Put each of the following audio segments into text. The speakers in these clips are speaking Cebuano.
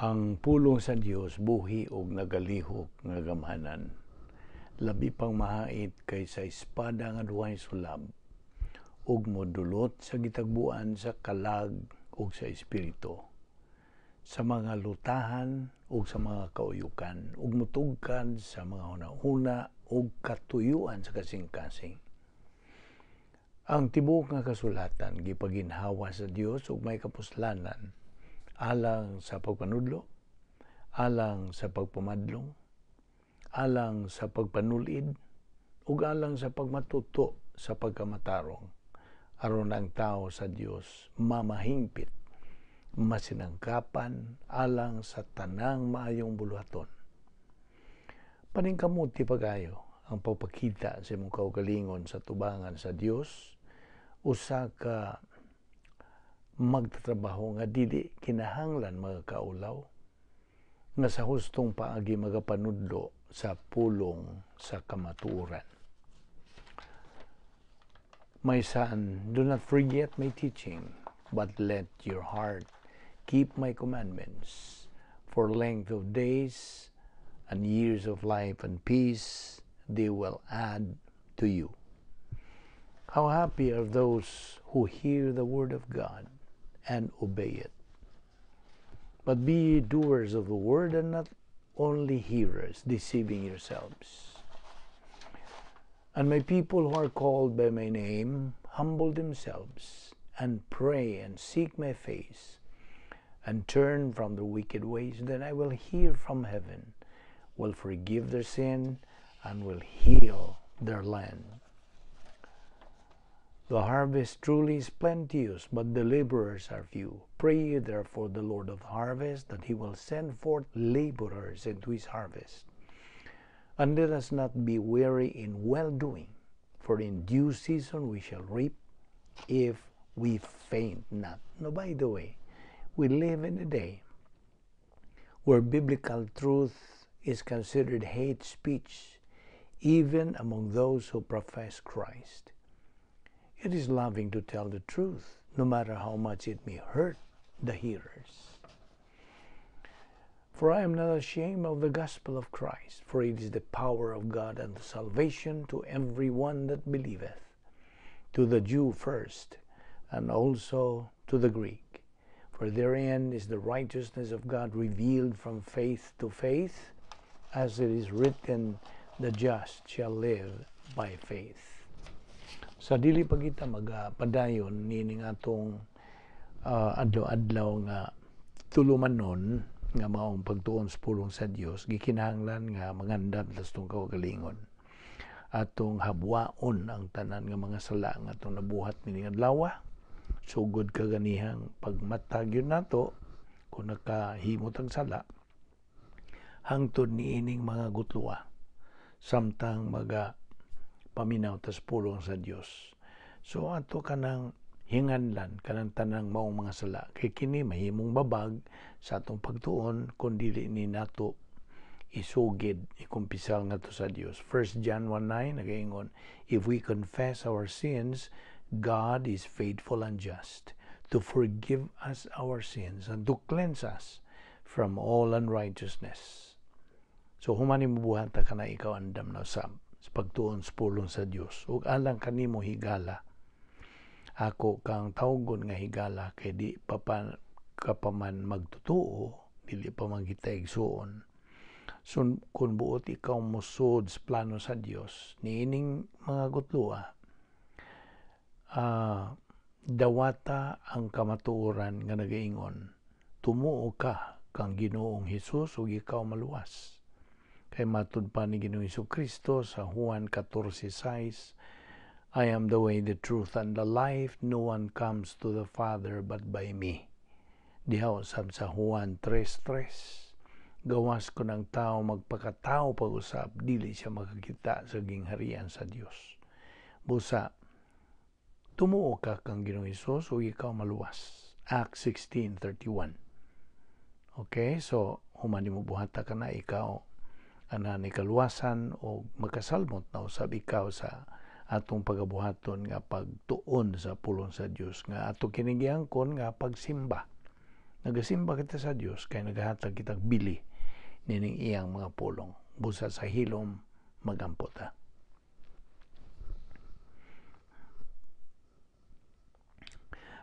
Ang pulong sa Dios buhi ug nagalihok nga gamhanan. Labi pang mahait kaysa espada nga duhay sulab ug modulot sa gitagbuan sa kalag ug sa espiritu, sa mga lutahan ug sa mga kauyukan, ug mutugkad sa mga hunahuna ug katuyuan sa kasing-kasing. Ang tibuok nga kasulatan gipaginhawa sa Dios ug may kapuslanan alang sa pagpanudlo, alang sa pagpamadlong, alang sa pagpanulid, ug alang sa pagmatuto sa pagkamatarong, aron ang tao sa Dios mamahingpit, masinangkapan alang sa tanang maayong buluhaton. Paningkamuti pag-ayo ang pagpakita sa imong kaugalingon sa tubangan sa Dios, usa ka magtatrabaho nga dili kinahanglan mga kaulaw, nga sa hustong paagi magapanudlo sa pulong sa kamatuoran. My son, do not forget my teaching, but let your heart keep my commandments. For length of days and years of life and peace they will add to you. How happy are those who hear the word of God and obey it. But be ye doers of the word and not only hearers, deceiving yourselves. And my people who are called by my name humble themselves and pray and seek my face and turn from their wicked ways, then I will hear from heaven, will forgive their sin, and will heal their land. The harvest truly is plenteous, but the laborers are few. Pray ye therefore the Lord of the harvest that he will send forth laborers into his harvest. And let us not be weary in well doing, for in due season we shall reap if we faint not. Now, by the way, we live in a day where biblical truth is considered hate speech, even among those who profess Christ. It is loving to tell the truth, no matter how much it may hurt the hearers. For I am not ashamed of the gospel of Christ, for it is the power of God unto salvation to every one that believeth, to the Jew first, and also to the Greek. For therein is the righteousness of God revealed from faith to faith, as it is written, "The just shall live by faith." Sa dili pa kita magapadayon nining atong adlaw-adlaw nga tulumanon nga maong pagtuon sa pulong sa Dios, gikinahanglan nga mangandam ta sa atong kaugalingon. Atong habwaon ang tanan nga mga sala nga atong nabuhat nining adlaw. Sugod kaganihang pagmata gyud nato kung nakahimo tag sala hangtod niining mga gutloa samtang maga paminaw tas pulong sa Dios. So ato kanang hinganlan kanang tanang maong mga sala kay kini mahimong babag sa atong pagtuon kung dili ni nato isugid, ikumpisal ngadto sa Dios. 1 John 1:9 nagaingon, "If we confess our sins, God is faithful and just to forgive us our sins and to cleanse us from all unrighteousness." So human nimo buhata kana, ikaw andam na usab sa pagtuon sa pulong sa Dios ug alang kanimo higala, ako kang tawgon nga higala kay di pa ka pa man magtotoo, dili pa man kita igsuon. So kung buot ikaw mosud sa plano sa Dios niining mga gutloa, dawata ang kamatuoran nga nagaingon, tumuo ka kang Ginoong Hesus ug ikaw maluwas. Kay matud pa ni Ginoong Kristo sa Juan 14:6, "I am the way, the truth, and the life. No one comes to the Father but by me." Diha usab sa Juan 3:3, gawas kun ang tao magpakatao pag-usab, dili siya makakita sa gingharian sa Dios. Busa, tumuo ka kang Ginoong Hesus ug ikaw maluwas. Acts 16:31. Okay, so human mo buhata ka na, ikaw ana ni kaluwasan o makasalmot na usab ikaw sa atong pagabuhaton nga pagtuon sa pulong sa Dios nga ato kini giangkon nga pagsimba. Nagasimba kita sa Dios kay nagahatag kitag bili nining iyang mga pulong. Busa sa hilom, magampo ta.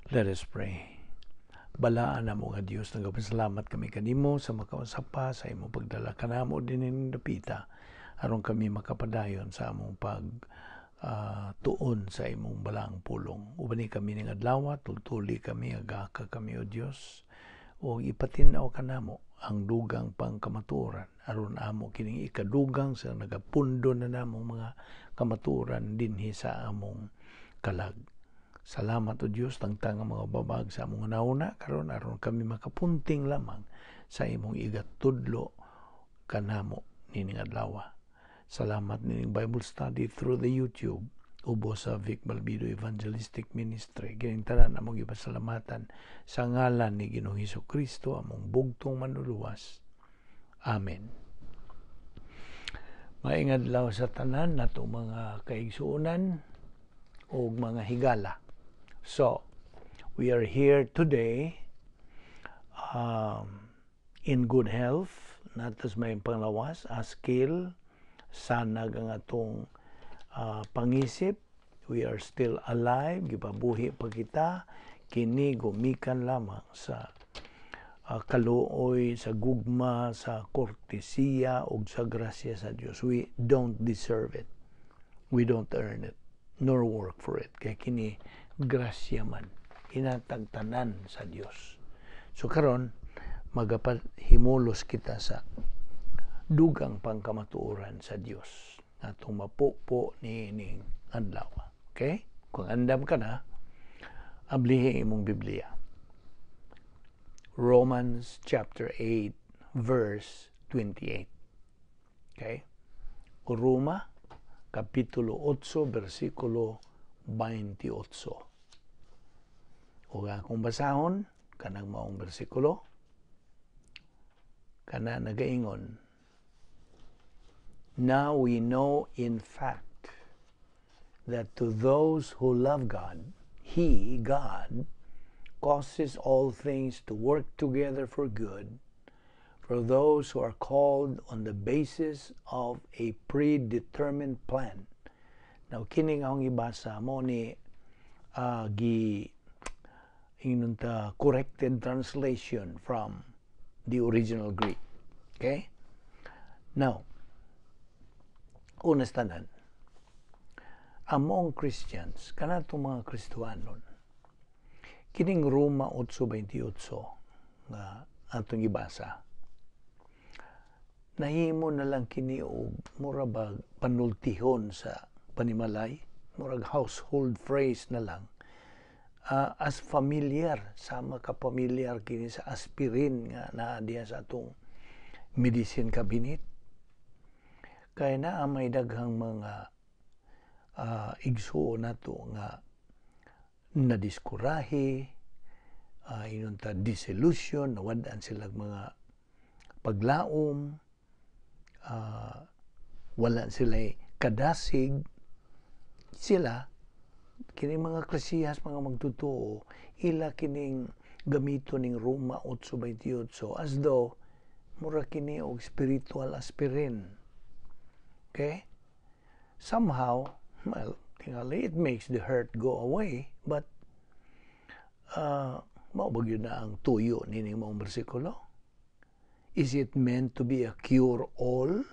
Let us pray. Balaan namo nga Dios, nagapasalamat kami kanimo sa makausap pa sa imong pagdala kanamo dining dapita aron kami makapadayon sa among pag tuon sa imong balaang pulong. Ubani kami ning adlaw, tultuli kami, agaka kami, o Dios, o ipatin-aw kanamo ang dugang pangkamatuoran aron amo kining ikadugang sa nagapundo na namong mga kamatuoran dinhi sa among kalag. Salamat, O Dios, tangtang ang mga babag sa among nauna karon aron kami makapunting lamang sa imong igatudlo kanamo nining adlaw. Salamat nining Bible study through the YouTube ubos sa Vic Balbido Evangelistic Ministry. Kining tanan among gipasalamatan sa ngalan ni Ginoong Hesus Kristo, among bugtong manluluwas. Amen. Maayong adlaw sa tanan natong mga kaigsuonan ug mga higala. So, we are here today in good health, natas may panglawas, askil, sanag ang atong pangisip. We are still alive, gipabuhi pa kita, kini gumikan lamang sa kaluoy, sa gugma, sa kortesiya ug sa grasya sa Dios. We don't deserve it. We don't earn it, nor work for it. Kay kini grasya man, hinatag tanan sa Dios. So karon magapahimulos kita sa dugang pangkamatuoran sa Dios atong mapupo niining adlaw. Okay? Kung andam ka na, ablihi imong Biblia. Romans chapter 8 verse 28. Okay? Roma kapitulo 8 bersikulo 28. O akong basahon kanang maong bersikulo kana nagaingon, "Now we know in fact that to those who love God, He, God, causes all things to work together for good for those who are called on the basis of a predetermined plan." Now, kining akong ibasa mo ni gi ingnon ta corrected translation from the original Greek. Okay? Now, una sa tanan, among Christians, kanatong mga Kristohanon, kining Roma 8:28 nga atong ibasa, nahimo na lang kini og mura bag panultihon sa panimalay, murag household phrase na lang, as familiar, sama ka familiar kini sa aspirin nga naa diha sa atong medicine cabinet. Kay naa may daghang mga igsuon nato nga nadiskurahe, ingon ta disillusion, nawad-an sila mga paglaom, wala sila kadasig sila. Kining mga klasihas, mga magtotoo, ila kining gamito ning Roma 8:28 as though mura kini og spiritual aspirin. Okay? Somehow, well, tingali it makes the hurt go away, but mao ba gyud na ang tuyo nining maong bersikulo? Is it meant to be a cure-all?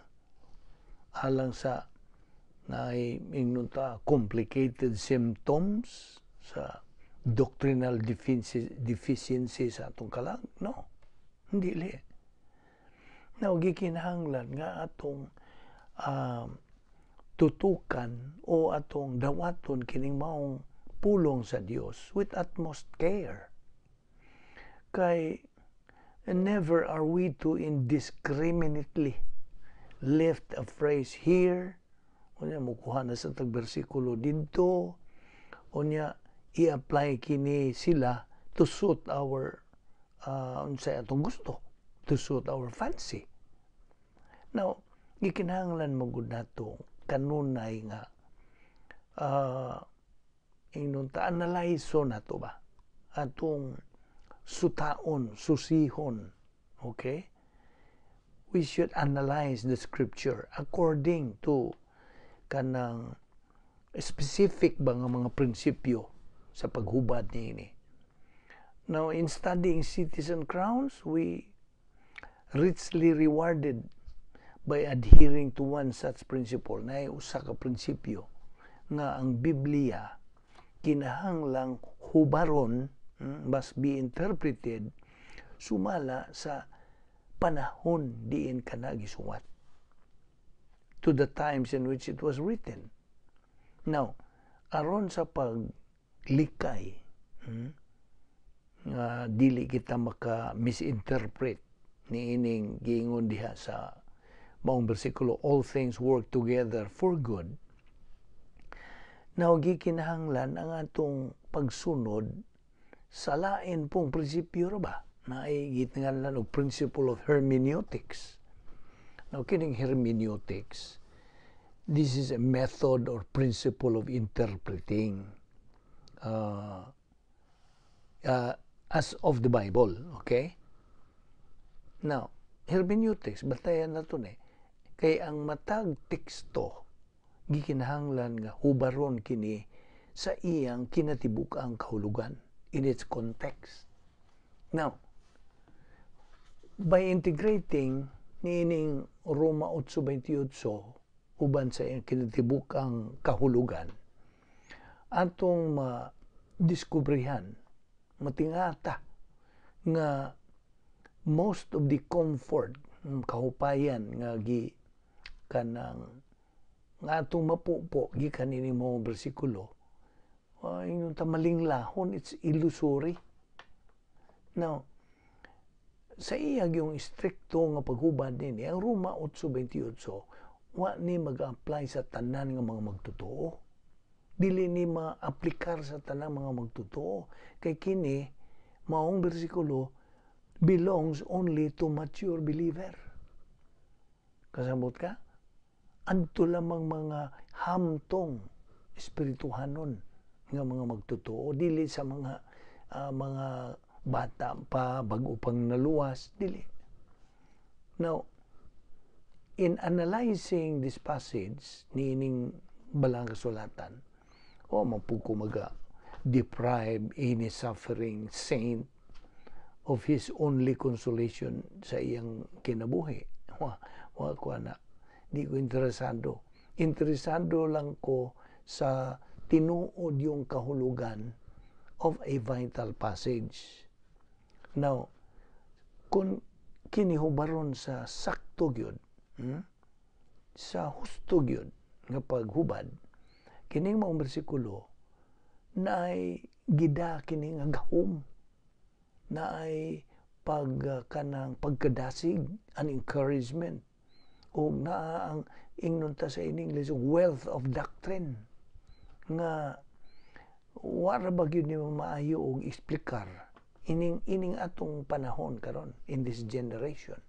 Alang sa naay ingnon ta complicated symptoms sa doctrinal deficiency sa atong kalag? No. Hindi li. Now, gikinahanglan nga atong tutukan o atong dawaton kining maong pulong sa Dios with utmost care. Kay never are we to indiscriminately lift a phrase here, unya mukuha na sa tag bersikulo didto, unya i-apply kini sila to suit our unsay atong gusto, to suit our fancy. Now, gikinahanglan mo gud nato kanunay nga ingnon ta analyso nato ba atong sutaon, susihon. Okay? We should analyze the scripture according to kanang specific ba nga mga prinsipyo sa paghubad niini. Now, in studying cities and crowns, we richly rewarded by adhering to one such principle na usa ka prinsipyo nga ang Biblia kinahanglang hubaron, must be interpreted sumala sa panahon diin kana gisuwat, to the times in which it was written. Now, aron sa paglikay nga dili kita maka misinterpret niining giingon diha sa maong bersikulo, "All things work together for good." Now, gikinahanglan ang atong pagsunod sa lain pong prinsipyo ra ba na ay gitingalan og principle of hermeneutics. Now, kining hermeneutics, this is a method or principle of interpreting as of the Bible, okay? Now, hermeneutics, batayan na to ni. Kay ang matag teksto, gikinahanglan nga hubaron kini sa iyang kinatibuk-ang kahulugan in its context. Now, by integrating niining Roma 8:28 uban sa iyang kinatibuk-ang kahulugan, atong ma-diskubrihan, matingata nga most of the comfort, kahupayan nga gi kanang nga atong mapupo gikan ini mo bersikulo, ingon ta malinglahon, it's illusory. Now, sa iya yung istrikto nga paghubad nini, ang Roma 8:28 wa ni mag-apply sa tanan nga mga magtotoo. Dili ni ma-aplikar sa tanang mga magtotoo kay kini maong bersikulo belongs only to mature believer. Kasabot ka? Adto lamang mga hamtong espirituhanon nga mga magtotoo, dili sa mga bata pa, bago pang naluwas, dili. Now, in analyzing this passage niining balang kasulatan, o man ko maga deprive any suffering saint of his only consolation sa iyang kinabuhi. Wa ko ana. Di ko interesado. Interesado lang ko sa tinuod yung kahulugan of a vital passage. Now, kung kinihubaron sa sakto gyud, sa husto gyud nga paghubad, kining maong bersikulo naay gida kini nga gahom, naay pag kanang pagkadasig, an encouragement, o naa ang ingnon ta sa in English wealth of doctrine nga wara ba gyud ni maayo og eksplikar ining atong panahon karon, in this generation.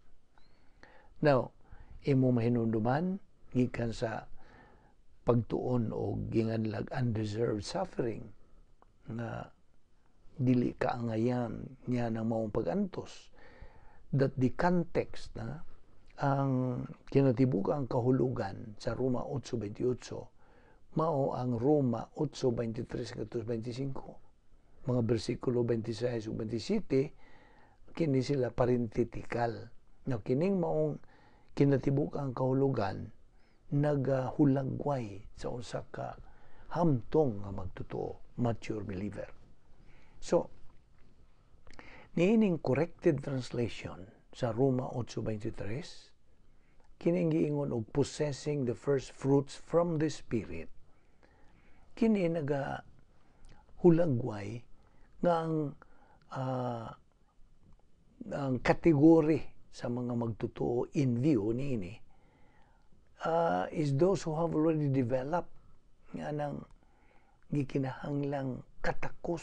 Now, imo mahinumduman gikan sa pagtuon og ginganlag undeserved suffering nga dili kaangayan niya ng maong pag-antos, that the context na ang kinatibuk-ang kahulugan sa Roma 8:28 mao ang Roma 8:23 ngadto 25, mga bersikulo 26 ug 27. Kini sila parenthetical. Now, kining maong kinatibuk-ang kahulugan nagahulagway sa usa ka hamtong nga magtotoo, mature believer. So, niining corrected translation sa Roma 8:23, kining giingon og possessing the first fruits from the Spirit, kini naga hulagway nga ang kategory sa mga magtotoo in view niini is those who have already developed nga nang gikinahanglang katakos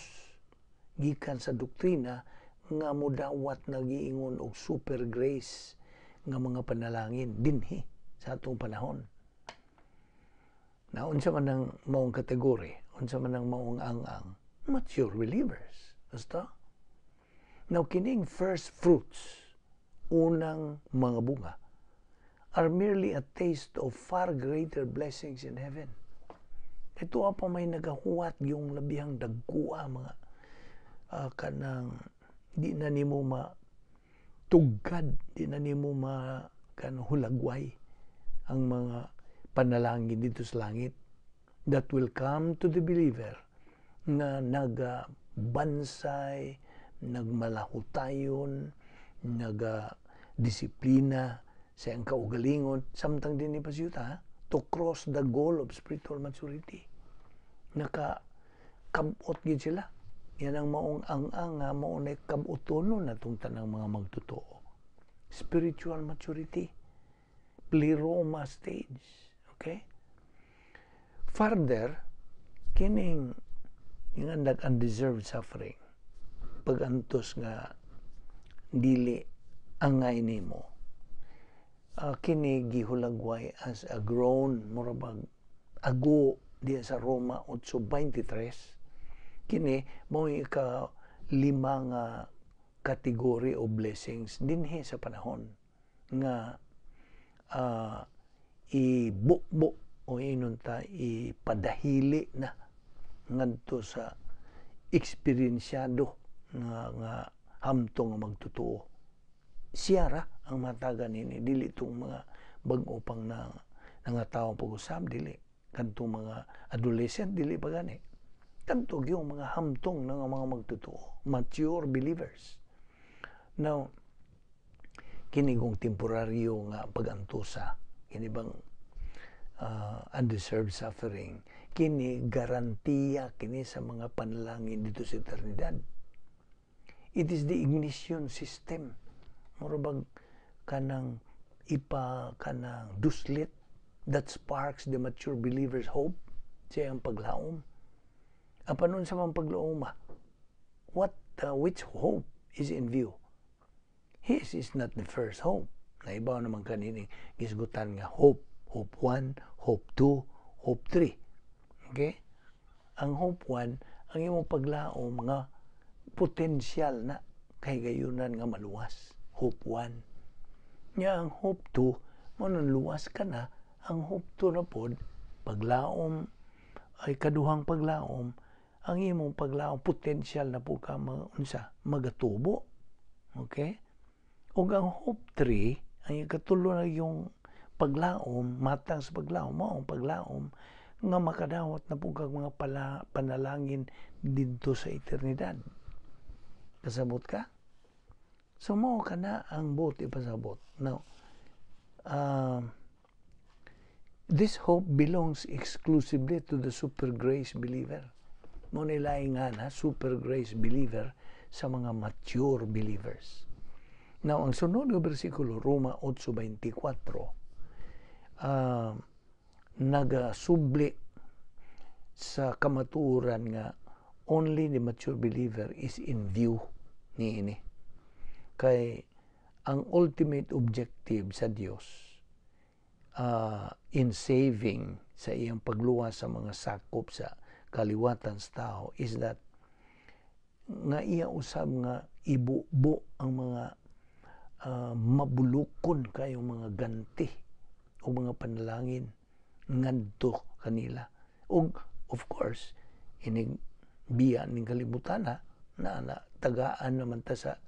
gikan sa doktrina nga modawat na giingon og super grace nga mga panalangin dinhi sa atong panahon. Na unsa man ang maong kategory, unsa man ang maong ang-ang? Mature believers. Basta. Now, kining first fruits, unang mga bunga, are merely a taste of far greater blessings in heaven. Ito pa may nagahuwat yung labihang dagkua, mga kanang di na nimo ma tugkad, di na nimo ma kanang hulagway ang mga panalangin dito sa langit that will come to the believer nga nagabansay, nagmalahutayon, naga disiplina sa iyang kaugalingon samtang dinhi pa siya to cross the goal of spiritual maturity. Naka kabot gid sila. Yan ang maong ang-ang nga mao na kabutonon natong tanang mga magtotoo. Spiritual maturity. Pleroma stage. Okay? Further, kining yung undeserved suffering, pagantos nga dili angay nimo, kini gihulagway as a groan, murabag ago diya sa Roma 8:23. Kini mao ika lima nga category of blessings dinhi sa panahon nga ibubo o inunta ipadahili na ngadto sa eksperyensyado nga hamtong nga magtotoo. Siya ra ang matagan nini, dili tong mga bag-o pang na nga tao pag-usab, dili kadtong mga adolescent, dili pa gani kadto yung mga hamtong nga mga magtotoo, mature believers. Now, kini kung temporaryo nga pagantusa, kini bang undeserved suffering, kini garantiya kini sa mga panalangin dito sa eternidad. It is the ignition system, mura bag kanang ipa kanang duslit that sparks the mature believer's hope sa iyang paglaom. Apan unsa man paglaom? What which hope is in view? His is not the first hope. Naibaw naman kanining gisgutan nga hope: hope 1, hope 2, hope 3. Okay? Ang hope 1, ang imong paglaom nga potensyal na kay gayunan nga maluwas. Hope 1. Nya ang hope 2, mo nang luwas ka na, ang hope 2 na pod, paglaom ay kaduhang paglaom, ang imong paglaom potensyal na po ka unsa magatubo. Okay? Ug ang hope 3, ang ikatulo na yung paglaom, matang sa paglaom, mao ang paglaom nga makadawat na po kag mga panalangin didto sa eternidad. Kasabot ka? So mao kana ang buot ipasabot. Now, this hope belongs exclusively to the super grace believer. Mao nila nga na super grace believer sa mga mature believers. Now, ang sunod nga bersikulo, Roma 8:24, nagasubli sa kamatuoran nga only the mature believer is in view ni ini. Kay ang ultimate objective sa Dios in saving, sa iyang pagluwas sa mga sakop sa kaliwatan sa tao, is that nga iya usab nga ibubo ang mga mabulukon kayong mga ganti o mga panalangin ngadto kanila. Ug of course, inig biya ning kalibutan na na, na tagaan naman ta sa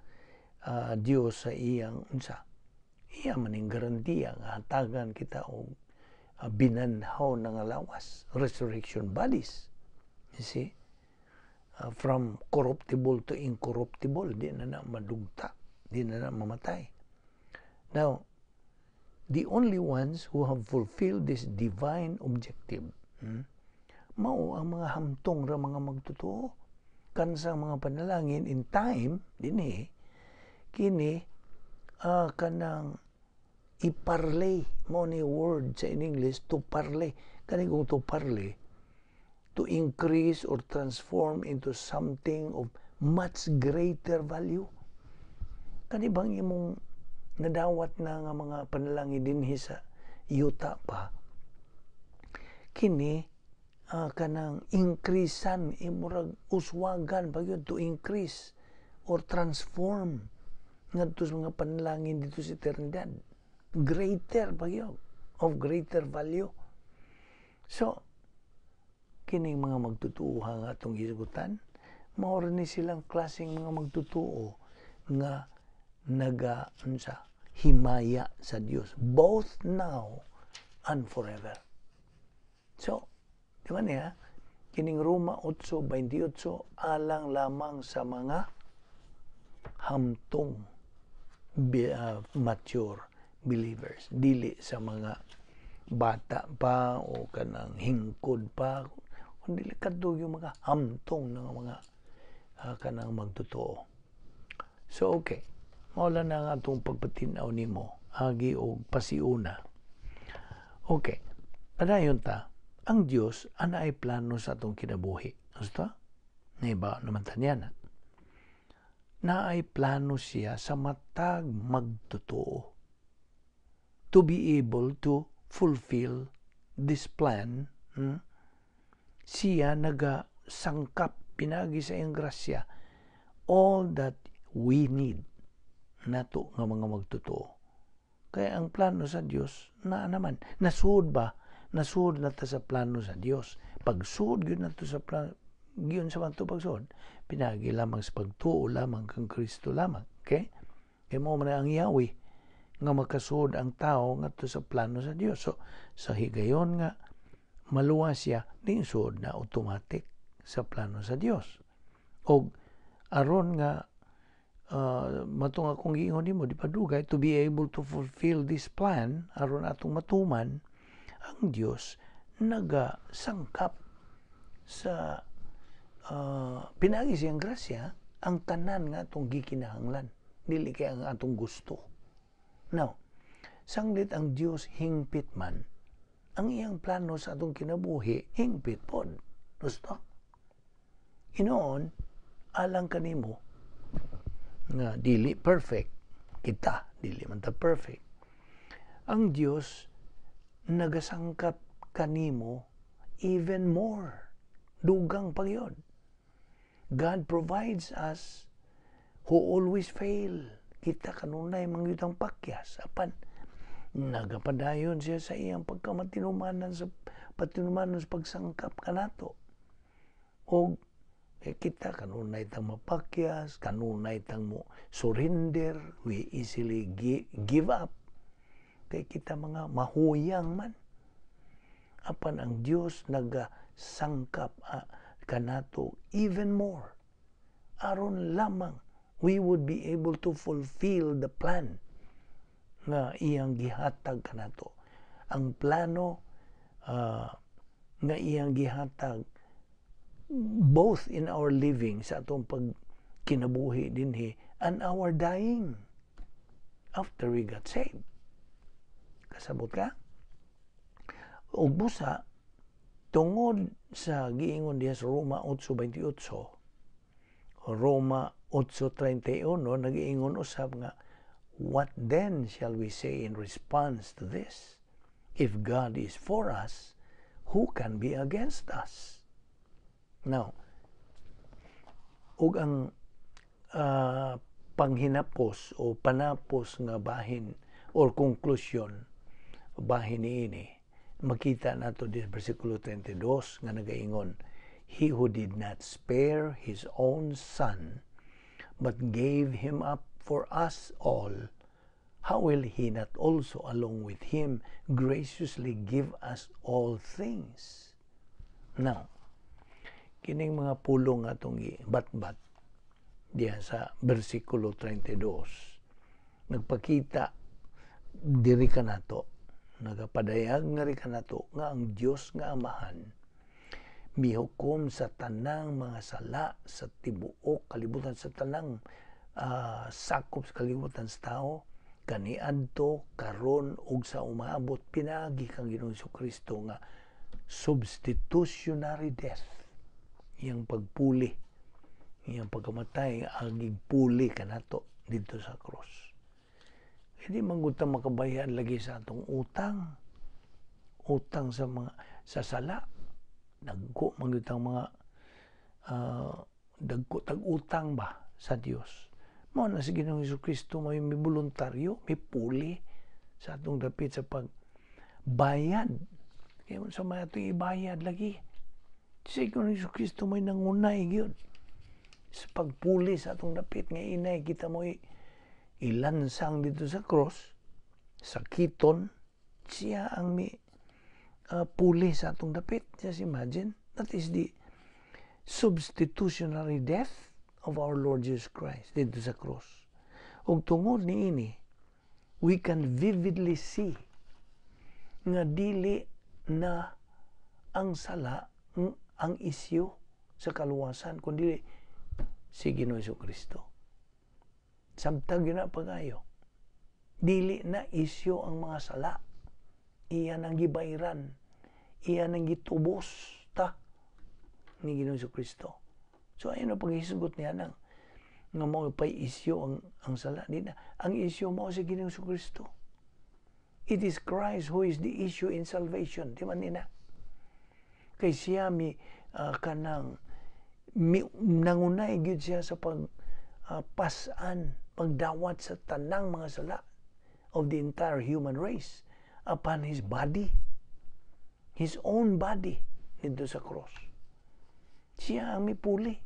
Dios sa iyang unsa, iya maning garantiya nga hatagan kita og binanhaw na nga lawas, resurrection bodies, you see, from corruptible to incorruptible, di na na madugta, di na na mamatay. Now, the only ones who have fulfilled this divine objective, mao ang mga hamtong ra mga magtotoo kansa mga panalangin in time dinhi. Kini kanang iparlay mo ni word sa in English, to parlay. Kani kung to parlay, to increase or transform into something of much greater value. Kani bang imong nadawat na nga mga panalangin dinhi sa yuta pa, kini kanang increasean, imurag uswagan pa yun, to increase or transform ngadto sa mga panalangin dito sa eternidad. Greater pa gyud, of greater value. So, kining mga magtutuo nga atong hisgutan, mao ni silang klaseng mga magtutuo nga naga unsa himaya sa Dios both now and forever. So, di ba niya, kining Roma 8:28 alang lamang sa mga hamtong mature believers, dili sa mga bata pa o kanang hingkod pa, kundi kadto yung mga hamtong ng mga kanang magtotoo. So okay, mao lang na ang atong pagpatin-aw nimo agi og pasiuna. Okay, padayon ta. Ang Dios anaay plano sa atong kinabuhi. Gusto? Naiba naman ta niya na. Naay plano siya sa matag magtotoo. To be able to fulfill this plan, siya nagasangkap pinagi sa iyang grasya all that we need nato nga mga magtotoo. Kaya ang plano sa Dios na naman nasuod ba? Nasuod na ta sa plano sa Dios. Pagsuod gyud nato sa plano gyud sa manto pagsuod, pinagi lamang sa pagtuo lamang kang Kristo lamang. Okay? Kay mao man ang Yahweh nga makasuod ang tao ngadto sa plano sa Dios. So sa higayon nga maluwas siya, di suod na automatic sa plano sa Dios. Og aron nga matong akong giingon nimo di pa dugay, to be able to fulfill this plan, aron atong matuman, ang Dios nagasangkap sa pinagi siyang grasya ang tanan nga atong gikinahanglan, dili kay ang atong gusto. Now, sanglit ang Dios hingpit man, ang iyang plano sa atong kinabuhi hingpit pod. Gusto? Hinoon, alang kanimo nga dili perfect kita, dili man ta perfect. Ang Dios nagasangkap kanimo even more, dugang pa gyud. God provides us who always fail. Kita kanunay mangyud ang pakyas, apan nagapadayon siya sa iyang pagkamatinumanan sa patinumanan sa pagsangkap kanato. Og kita kanunay tang mapakyas, kanunay tang mo surrender, we easily give up. Kay kita mga mahuyang man. Apan ang Dios nagasangkap kanato even more aron lamang we would be able to fulfill the plan nga iyang gihatag kanato. Ang plano nga iyang gihatag both in our living, sa atong pagkinabuhi dinhi, and our dying after we got saved. Kasabot ka? Ug busa, tungod sa giingon diha sa Roma 8:28, Roma 8:31, nagiingon usab nga, "What then shall we say in response to this? If God is for us, who can be against us?" Now, ug ang panghinapos o panapos nga bahin or konklusyon bahin niini, makita nato di versikulo 32 nga nagaingon, "He who did not spare his own son but gave him up for us all, how will he not also along with him graciously give us all things?" Now, kining mga pulong atong bat-bat diya sa versikulo 32, nagpakita diri kanato, nagapadayag nga ri kanato nga ang Dios nga Amahan mihukom sa tanang mga sala sa tibuok kalibutan, sa tanang sakop sa kalibutan sa tao kaniadto, karon ug sa umaabot, pinaagi kang Ginoong Kristo nga substitutionary death, iyang pagpuli, iyang pagkamatay agig puli kanato dito sa cross. Hindi man gud ta makabayad lagi sa atong utang, utang sa mga sa sala. Dagko man gyud ang mga dagko tag utang ba. Sa Dios. Mao na si Ginoong Kristo may voluntaryo, mipuli sa atong dapit sa pagbayad. Kaya sa mga atong ibayad lagi. Si Ginoong Kristo may nangunay gyud sa pagpuli sa atong dapit nga inay kita mo ilansang dito sa cross, sakiton siya ang mi puli sa atong dapit. Just imagine, that is the substitutionary death of our Lord Jesus Christ dito sa cross. Ug tungod niini, we can vividly see nga dili na ang sala ang isyu sa kaluwasan kundi si Ginoo Kristo. Samtang yun na pagayo. Dili na isyu ang mga sala. Iyan ang gibayran. Iyan ang gitubos ta ni Ginoo Kristo. So ayun ang paghisgot niya nang nga mao pay isyu ang sala. Di na. Ang isyu mao si Ginoo Kristo. It is Christ who is the issue in salvation. Di man nina? Kay siya mi kanang mi, nangunay gyud siya sa pag pasan, pagdawat sa tanang mga sala of the entire human race upon his body, his own body dito sa cross. Siya ang mipuli.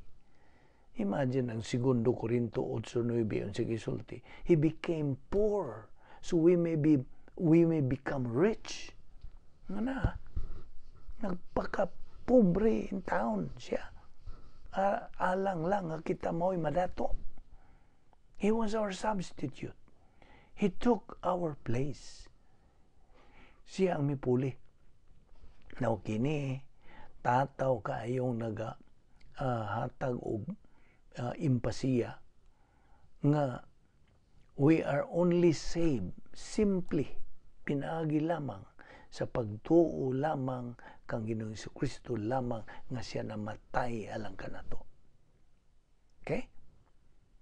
Imagine ang Segundo Corinto 8:9 ang sige sulti. He became poor so we may become rich. Nga na, nagpaka-pobre in town siya. Alang lang nga kita mo'y madato. He was our substitute. He took our place. Siya ang mipuli. Now kini tataw kaayong naga hatag og impasiya nga we are only saved simply pinaagi lamang sa pagtuo lamang kang Ginoong Kristo lamang nga siya namatay alang kanato. Okay?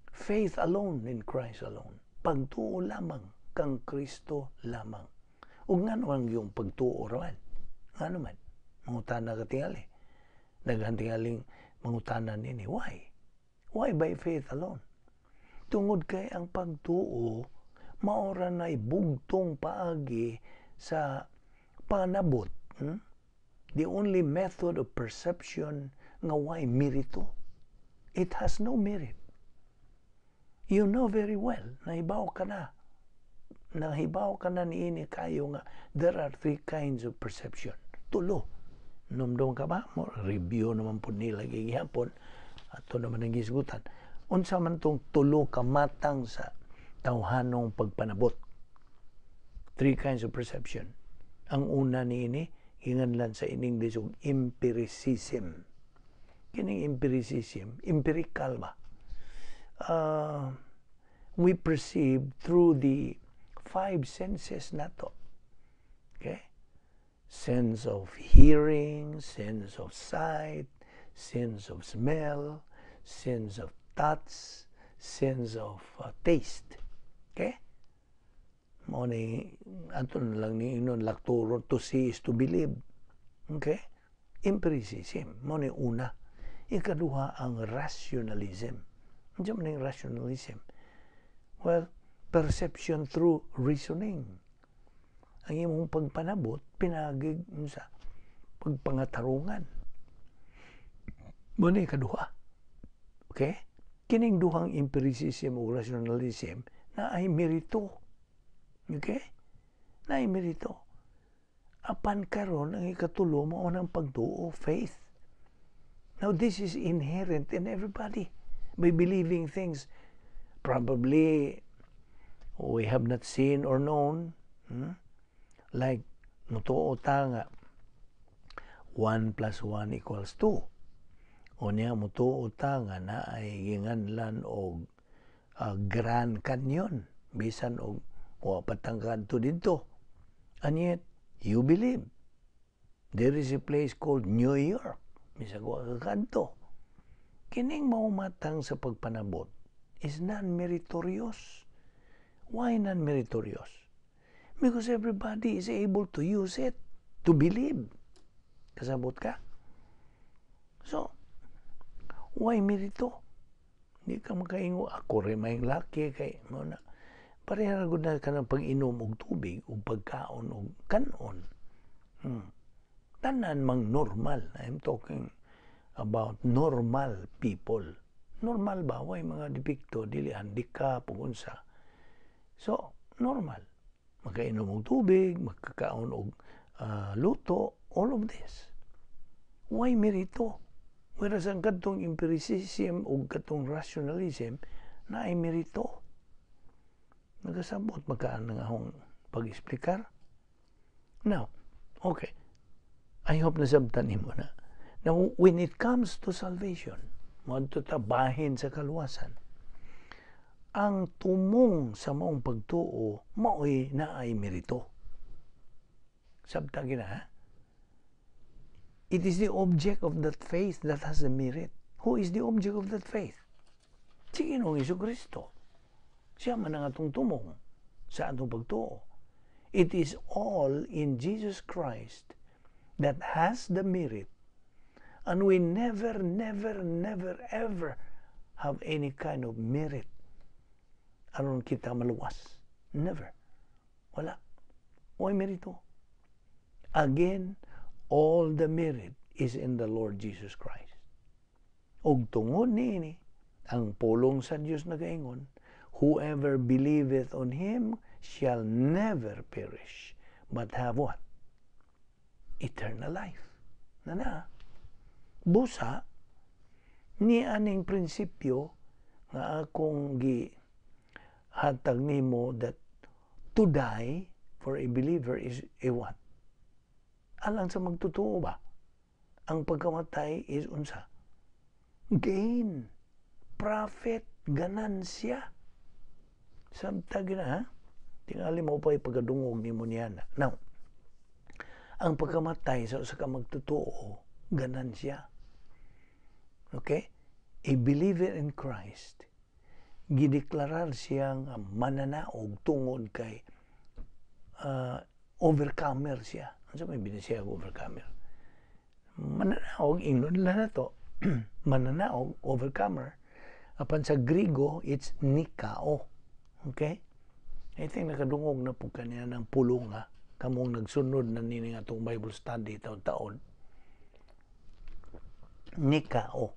Faith alone in Christ alone. Pagtuo lamang kang Kristo lamang. Ug ngano ang iyong pagtuo raman? Ngano man? Mangutana ka tingali. Daghan tingaling mangutana nini. Why? Why by faith alone? Tungod kay ang pagtuo maora na bugtong paagi sa panabot. The only method of perception nga way merito. It has no merit. You know very well, nahibaw ka na. Nahibaw ka na niini kayo nga there are three kinds of perception. Tulo. Numdum ka ba? Mo review naman po nila gihapon. Ato naman ang gisgutan. Unsa man tong tulo ka matang sa tawhanong pagpanabot? Three kinds of perception. Ang una niini hinganlan sa in English og empiricism. Kining empiricism, empirical ba? We perceive through the five senses nato. Okay? Sense of hearing, sense of sight, sense of smell, sense of touch, sense of taste. Okay? Mao ni ato na lang ni inon lakturo, to see is to believe. Okay? Empiricism. Mao ni una. Ikaduha ang rationalism. Unsa man ning rationalism? Well, perception through reasoning. Ang imong pagpanabot pinagig sa pagpangatarungan. Mao ni ikaduha. Okay? Kining duhang empiricism o rationalism na ay merito. Okay? Na ay merito. Apan karon ang ikatulo mao nang pagtuo, faith. Now this is inherent in everybody. By believing things probably we have not seen or known. Like mutuo ta nga 1 plus 1 equals 2. O niya mutuo ta nga na ay ginganlan og Grand Canyon bisan og wa pa tang kadto didto. And yet you believe there is a place called New York bisag wa ka kadto. Kining maumatang sa pagpanabot is non-meritorious. Why non-meritorious? Because everybody is able to use it to believe. Kasabot ka? So, why merito? Di ka makaingon, "Ako rin may laki," kay mo na. Pareha ra gud na kanang pag-inom og tubig ug pagkaon og kanon. Tanan mang normal. I'm talking about normal people. Normal ba? Way mga depekto, dili handicap ug unsa. So, normal. Makainom og tubig, makakaon og luto, all of this. Way merito? Whereas ang kadtong empiricism o katong rationalism na ay merito. Nagasabot makaan nga akong pag-explicar? Now, okay. I hope nasabtan nimo na. Now, when it comes to salvation, moadto ta bahin sa kaluwasan, ang tumong sa maong pagtuo maoy naay merito. Sabta gina, ha? It is the object of that faith that has the merit. Who is the object of that faith? Si Ginoong Kristo. Siya man ang atong tumong sa atong pagtuo. It is all in Jesus Christ that has the merit. And we never, never, never, ever have any kind of merit aron kita maluwas. Never. Wala. Way merito? Again, all the merit is in the Lord Jesus Christ. Og tungod niini, ang pulong sa Dios nagaingon, "Whoever believeth on Him shall never perish, but have" what? Eternal life. Na na. Busa, ni aning prinsipyo nga akong gi hatag nimo that to die for a believer is a what? Alang sa magtotoo ba? Ang pagkamatay is unsa? Gain. Profit. Ganansya. Sabta gina, ha? Tingali mo pa pagkadungog nimo niya na. Now, ang pagkamatay sa usa ka magtotoo, ganansya. Okay? A believer in Christ, gideklarar siyang mananaog tungod kay overcomer siya. Ano may siya overcomer? Mananaog, ingnon nila na to, mananaog, overcomer. Apan sa Grigo, it's nikao. Okay? I think nakadungog na po kaniya ng pulong ha. Kamong nagsunod na nini nga atong Bible study taon-taon. Nikao.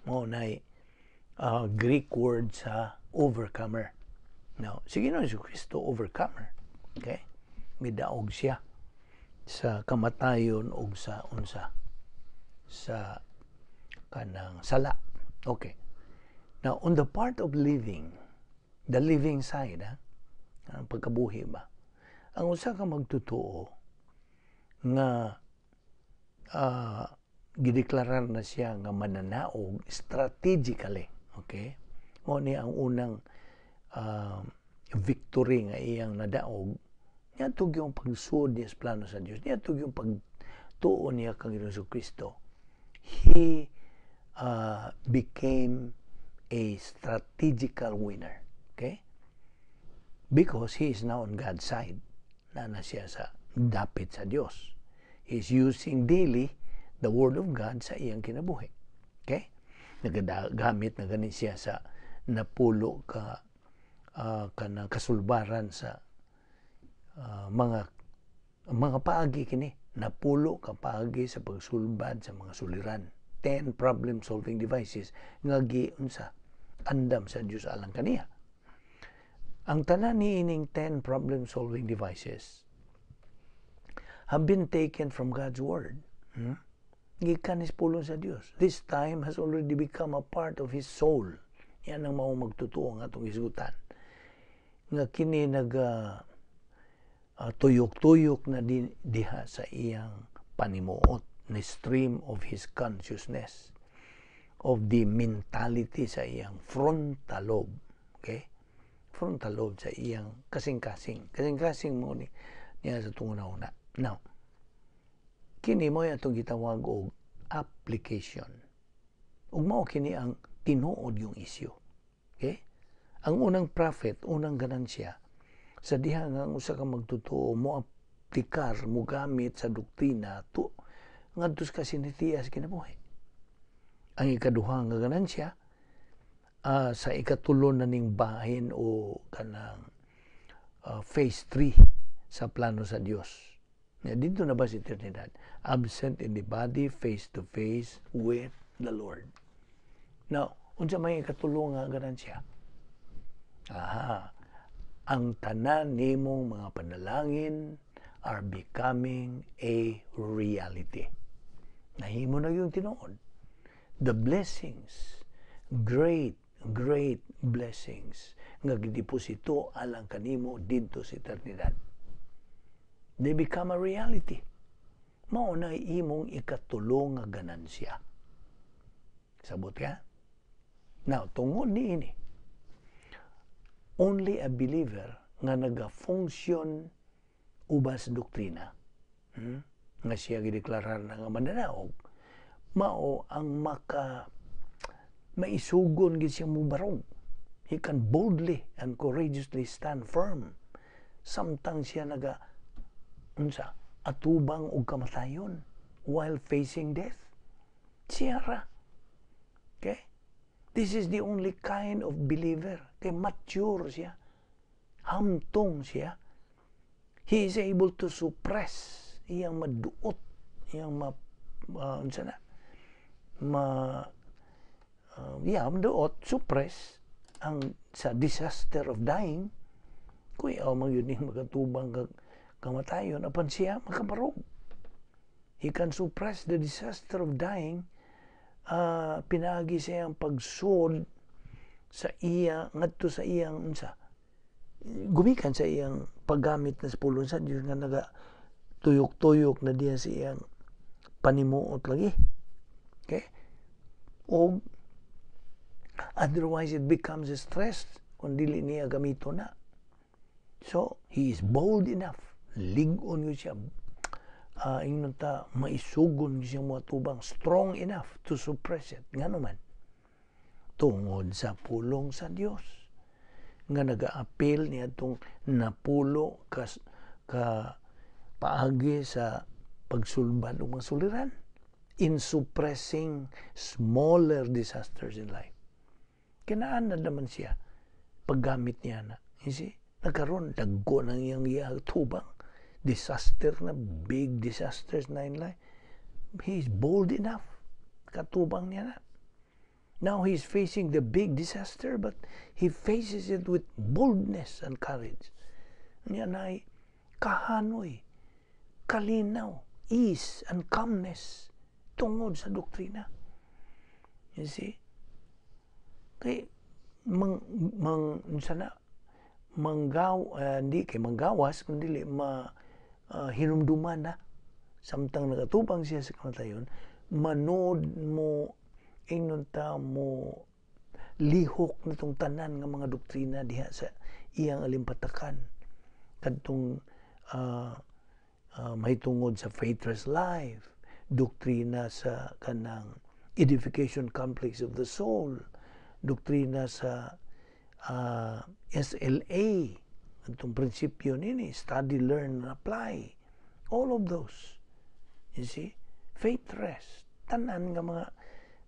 Mo na Greek word sa overcomer. Now, sige no, si Kristo overcomer. Okay? Midaog siya sa kamatayon og sa unsa, sa kanang sala. Okay. Now, on the part of living, the living side, ha? Ang pagkabuhi ba? Ang usa ka magtotoo nga gideklarar na siya nga mananaog strategically, okay? Mo ni ang unang victory nga iyang nadaog niadto yung pagsuod niya sa plano sa Dios, niadto yung pagtuo niya kang Ginoong Kristo. He became a strategical winner. Okay? Because he is now on God's side. Na na siya sa dapit sa Dios. He is using daily the Word of God sa iyang kinabuhi. Okay? Nagagamit na gani siya sa 10 ka kanang kasulbaran sa mga paagi kini, 10 ka paagi sa pagsulbad sa mga suliran, 10 problem solving devices nga giunsa, andam sa Dios alang kaniya. Ang tanan niining 10 problem solving devices have been taken from God's word. Gikan is pulong sa Dios. This time has already become a part of his soul. Yan ang mao magtotoo nga atong hisgutan nga kini naga tuyok-tuyok na diha sa iyang panimuot, ni stream of his consciousness, of the mentality sa iyang frontal lobe. Okay, frontal lobe sa iyang kasing-kasing, kasing-kasing mo ni niya sa tunguna. Now, kini mo atong gitawag og application, ug mao kini ang tinuod yung isyu. Okay, ang unang profit, unang ganansya sa diha nga ang usa ka magtotoo mo aplikar, mo gamit sa doktrina to ngadto sa kasinatian kinabuhi. Ang ikaduha nga ganansya, Sa ikatulo na ning bahin o kanang phase 3 sa plano sa Dios. Ya, didto na ba sa eternidad? Absent in the body, face to face with the Lord. Now, unsa may ikatulo nga ganansya? Aha, ang tanan nimong mga panalangin are becoming a reality. Nahimo na gyung tinuod. The blessings, great, great blessings nga gideposito alang kanimo didto sa eternidad. They become a reality. Mao na imong ikatulo nga ganansya. Sabot ka? Now, tungod niini, only a believer nga naga-function ubas doktrina, nga siya gideklarar na nga mananaog, mao ang maka maisugon gid siya mubarog. He can boldly and courageously stand firm samtang siya naga unsa atubang og kamatayon, while facing death. Siya ra. Okay? This is the only kind of believer. Kay mature siya. Hamtong siya. He is able to suppress iyang maduot, iyang ma unsa na ma yeah, maduot, suppress ang sa disaster of dying. Kuyaw man gyud ning makatubang kag kamatayon apan siya makabarog. He can suppress the disaster of dying pinaagi sa iyang pagsud sa iya ngadto sa iyang unsa gumikan sa iyang paggamit na sa pulong sa Dios nga naga tuyok-tuyok na diya sa iyang panimuot lagi. Okay? O otherwise it becomes a stress kung dili niya gamito na. So, he is bold enough. Lig-on gyud siya. Ingnon ta, maisugon gyud siya moatubang. Strong enough to suppress it. Ngano man? Tungod sa pulong sa Dios nga nagaapil niya itong napulo ka paagi sa pagsulbad og mga suliran in suppressing smaller disasters in life. Kinaan na naman siya paggamit niya na. You see? Nagkaroon, dagko ng iyang iya tubang. Disaster na, big disasters na in life. He is bold enough. Katubang niya na. Now he's facing the big disaster, but he faces it with boldness and courage. Niya na kahanoy, kalinaw, ease and calmness tungod sa doktrina. You see? Kay mang mang unsa na manggaw hindi kay manggawas kundi ma hinumduman na samtang nagatubang siya sa kamatayon, manod mo, ingnon ta, mo lihok nitong tanan nga mga doktrina diha sa iyang alimpatakan kadtong mahitungod sa faithless life, doktrina sa kanang edification complex of the soul, doktrina sa SLA, atong prinsipyo nini, study, learn, and apply. All of those. You see? Faith rest. Tanan nga mga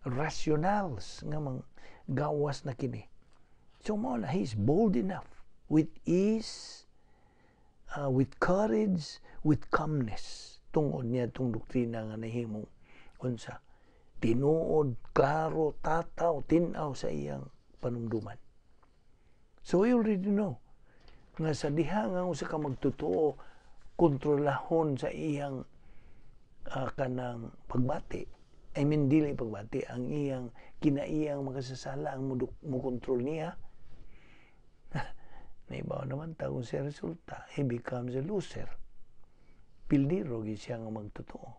rationals nga mga gawas na kini. So mao na, he's bold enough with ease, with courage, with calmness tungod niya itong doktrina nga nahimong unsa tinuod, klaro, tataw, tin-aw sa iyang panumduman. So we already know nga sa diha nga usa ka magtotoo kontrolahon sa iyang kanang pagbati, I mean, dili pagbati, ang iyang kinaiyang makasasala ang mo kontrol niya. Naibaw naman ta kung siya resulta, he becomes a loser. Pildiro gyud siya nga magtotoo,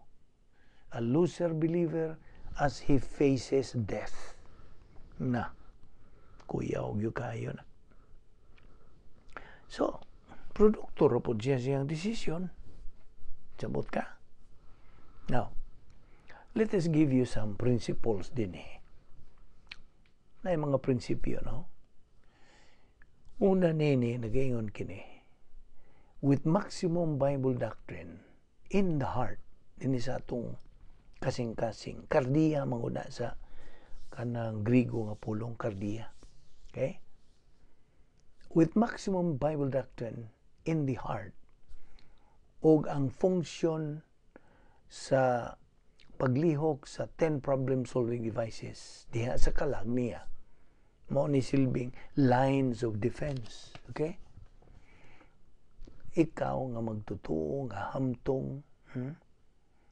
a loser believer as he faces death na. Kuyaw gyud kayo na. So produkto ra pod siya siyang desisyon. Sabot ka? Now, let us give you some principles din eh. Na yung mga prinsipyo, no? Una nini, nagaingon kini, with maximum Bible doctrine in the heart, dinhi sa atong kasing-kasing, kardiya manguna sa kanang Grigo nga pulong kardiya. Okay? With maximum Bible doctrine in the heart, ug ang function sa paglihok sa 10 problem solving devices diha sa kalag niya, mao ni silbing lines of defense. Okay? Ikaw nga magtutuo nga hamtong,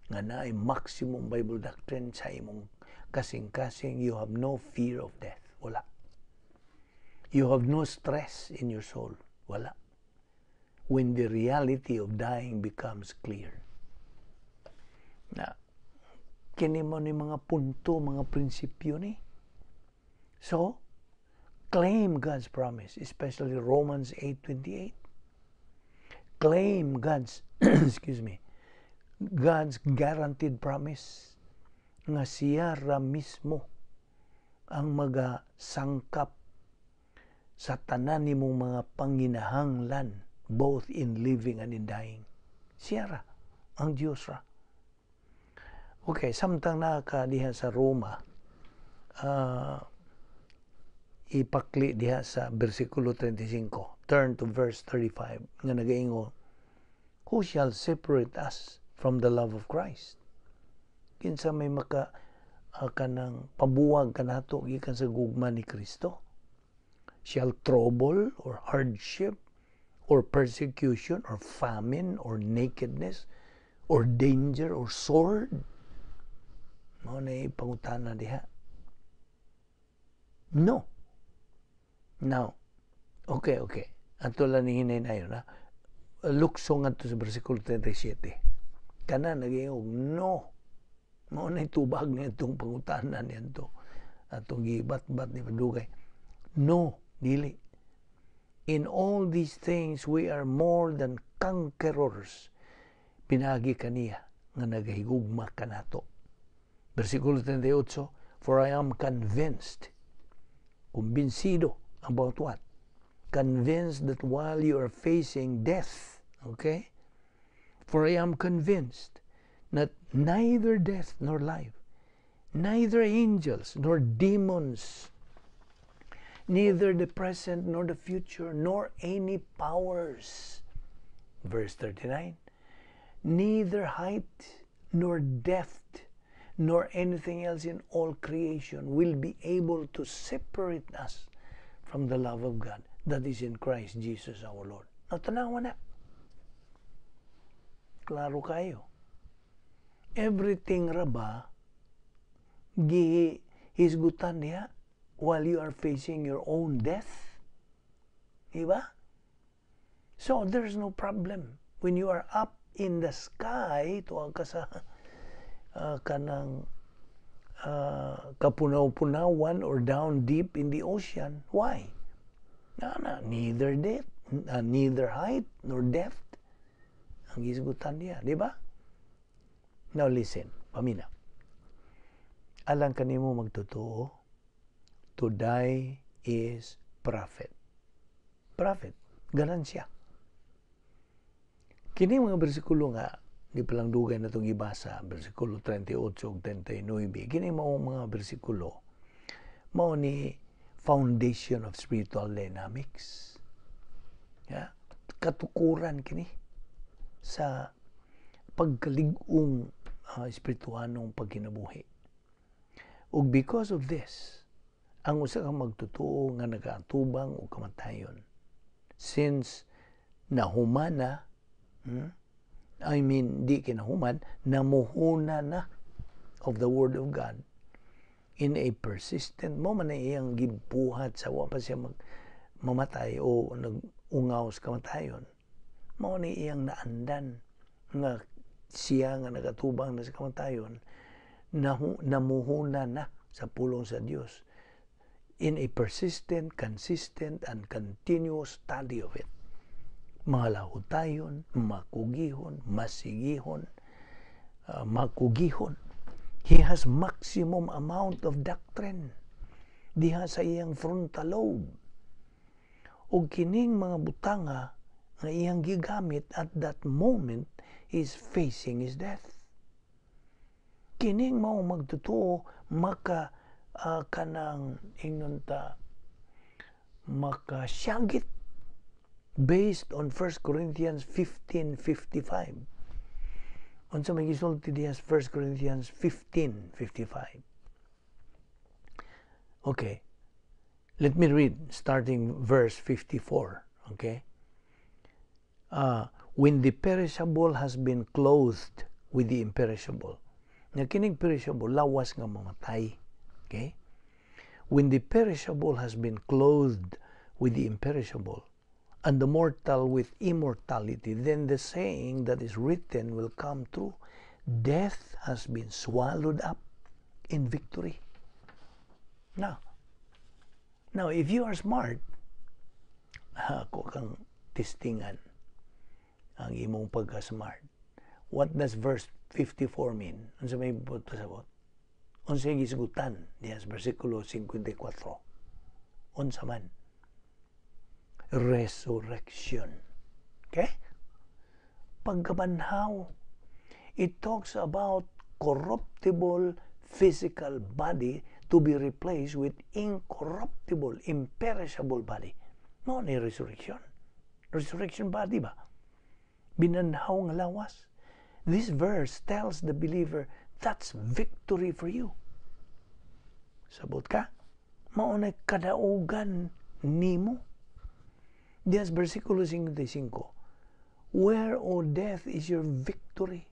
nga naay maximum Bible doctrine sa imong kasing-kasing, you have no fear of death. Wala. You have no stress in your soul. Wala. When the reality of dying becomes clear. Na, kini mo ni mga punto, mga prinsipyo ni. So, claim God's promise, especially Romans 8:28. Claim God's, excuse me, God's guaranteed promise nga siya ra mismo ang magasangkap sa tanan nimong mga panginahanglan, both in living and in dying. Siya ra, ang Diyos ra. Okay, samtang naka diha sa Roma, ipakli diha sa versikulo 35. Turn to verse 35 nga nagaingon, "Who shall separate us from the love of Christ?" Kinsa may maka kanang pabuwag kanato gikan sa gugma ni Kristo? Shall trouble or hardship or persecution or famine or nakedness or danger or sword? Mao na pangutana diha. No. Now, okay. Ato lang ni hinay na yun, ha? Lukso ngadto sa versikulo 37. Kana nagingog, no. Mao na tubag niya itong pangutana niya to. Atong gibat-bat ni padugay. No, dili. In all these things, we are more than conquerors. Pinagi kaniya nga nagahigugma kanato. Versikulo 38, "For I am convinced," kumbinsido about what? Convinced that while you are facing death, okay? "For I am convinced that neither death nor life, neither angels nor demons, neither the present nor the future, nor any powers." Verse 39, "Neither height nor depth nor anything else in all creation will be able to separate us from the love of God that is in Christ Jesus our Lord." Now, tanawa na. Klaro kayo. Everything ra ba gihisgutan niya while you are facing your own death? Diba? So, there's no problem. When you are up in the sky, tuwa ka sa kanang kapunaw-punawan or down deep in the ocean. Why? Na, neither death, neither height nor depth ang hisgutan niya, di ba? Now listen, pamina. Alang kanimo magtotoo, to die is profit. Profit, ganansya. Kini mga bersikulo nga di pa lang dugay na itong ibasa, bersikulo 38 ug 39, kini mao mga bersikulo, mao ni foundation of spiritual dynamics. Yeah? Katukuran kini sa pagkalig-ong espirituanong pagkinabuhi. Ug because of this, ang usa ka magtotoo nga nagaatubang og kamatayon, since nahumana, I mean, di kinahuman, namuhuna na of the Word of God in a persistent mo man na iyang gibuhat sa wa pa siya mag mamatay o nag-ungaw sa kamatayon, mao ni iyang naandan nga siya nga nagatubang na sa kamatayon, namuhuna na sa pulong sa Dios in a persistent, consistent, and continuous study of it. Mga lahutayon, makugihon, masigihon, makugihon. He has maximum amount of doctrine diha sa iyang frontal lobe. Ug kining mga butanga nga iyang gigamit at that moment is facing his death. Kining mao magtotoo maka kanang ingnon ta Makasyagit based on 1 Corinthians 15:55. Unsa may gisulti diha sa 1 Corinthians 15:55? Okay. Let me read starting verse 54, okay? When the perishable has been clothed with the imperishable. Nga kining perishable, lawas nga mamatay. Okay? When the perishable has been clothed with the imperishable, and the mortal with immortality, then the saying that is written will come true: "Death has been swallowed up in victory." Now, if you are smart, ako kang testingan ang imong pagka-smart. What does verse 54 mean? Unsa may pasabot? Unsa gisgutan diha sa versikulo 54? Unsa man? Resurrection. Okay? Pagkabanhaw. It talks about corruptible physical body to be replaced with incorruptible, imperishable body. Mao ni resurrection. Resurrection body ba? Binanhaw nga lawas. This verse tells the believer that's victory for you. Sabot ka? Mao na kadaugan nimo. Diya sa versikulo 55. "Where, O death, is your victory?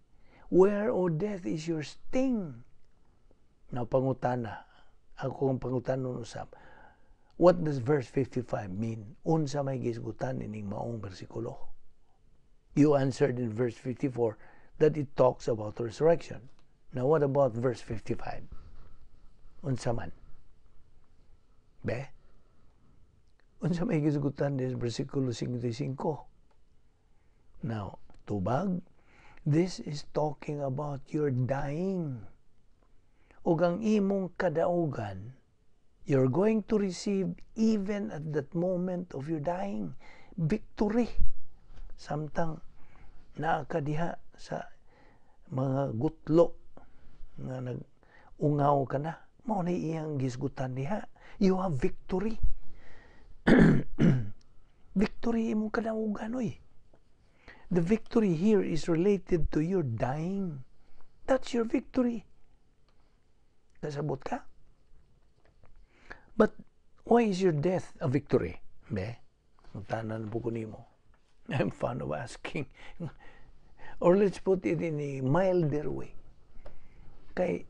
Where, O death, is your sting?" Now, pangutana. Ako ang pangutanon usab. What does verse 55 mean? Unsa may gisgutan ining maong bersikulo? You answered in verse 54 that it talks about resurrection. Now, what about verse 55? Unsa man? Be? Unsa may gisgutan din versikulo 55? Now, tubag, this is talking about your dying. Ug ang imong kadaugan, you're going to receive even at that moment of your dying, victory. Samtang naa ka diha sa mga gutlo nga nag-ungaw ka na, mao na iyang gisgutan diha. You have victory. Victory imong kadaugan, oy. The victory here is related to your dying. That's your victory. Kasabot ka? But why is your death a victory? Be? Tanan po ko nimo. I'm fond of asking. Or let's put it in a milder way. Kay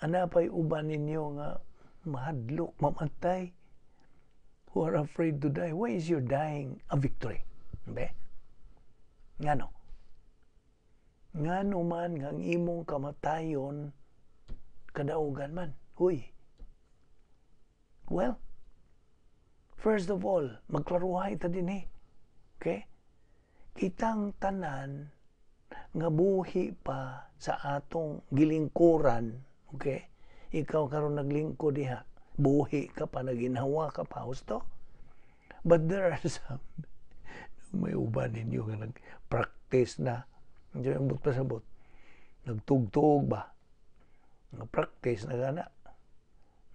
ana pa'y uban ninyo nga mahadlok, mamatay, who are afraid to die. Why is your dying a victory? Be? Ngano? Ngano man nga ang imong kamatayon kadaugan man? Huy. Well, first of all, magklaruhay ta din eh. Okay? Kitang tanan nga buhi pa sa atong gilingkuran, okay? Ikaw karon naglingkod diha, buhi ka pa, naginhawa ka pa, husto? But there are some, may uban ninyo nga nag-practice na, hindi ang pasabot, nagtugtog ba? Nag-practice na gana.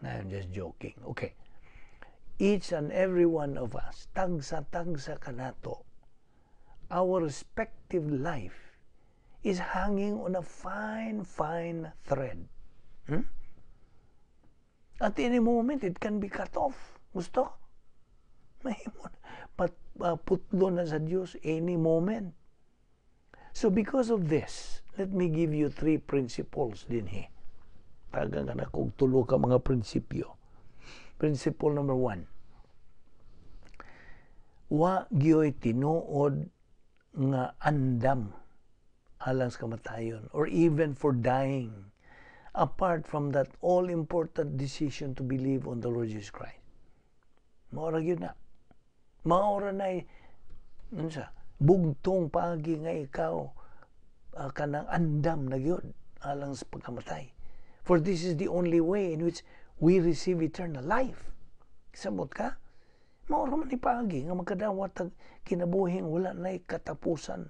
I'm just joking. Okay. Each and every one of us, tagsa-tagsa kanato, our respective life is hanging on a fine, fine thread. At any moment, it can be cut off. Gusto? Mahimo. Putlo na sa Diyos any moment. So because of this, let me give you three principles din he. Tagang ka na kog tulo ka mga prinsipyo. Principle number one. Wa gyoy tinuod nga andam alang sa kamatayon or even for dying apart from that all-important decision to believe on the Lord Jesus Christ. Maura gyud na. Maura na unsa bugtong paagi nga ikaw kanang andam na gyud alang sa pagkamatay. For this is the only way in which we receive eternal life. Samot ka? Maura man ni paagi nga makadawat tag kinabuhing wala na katapusan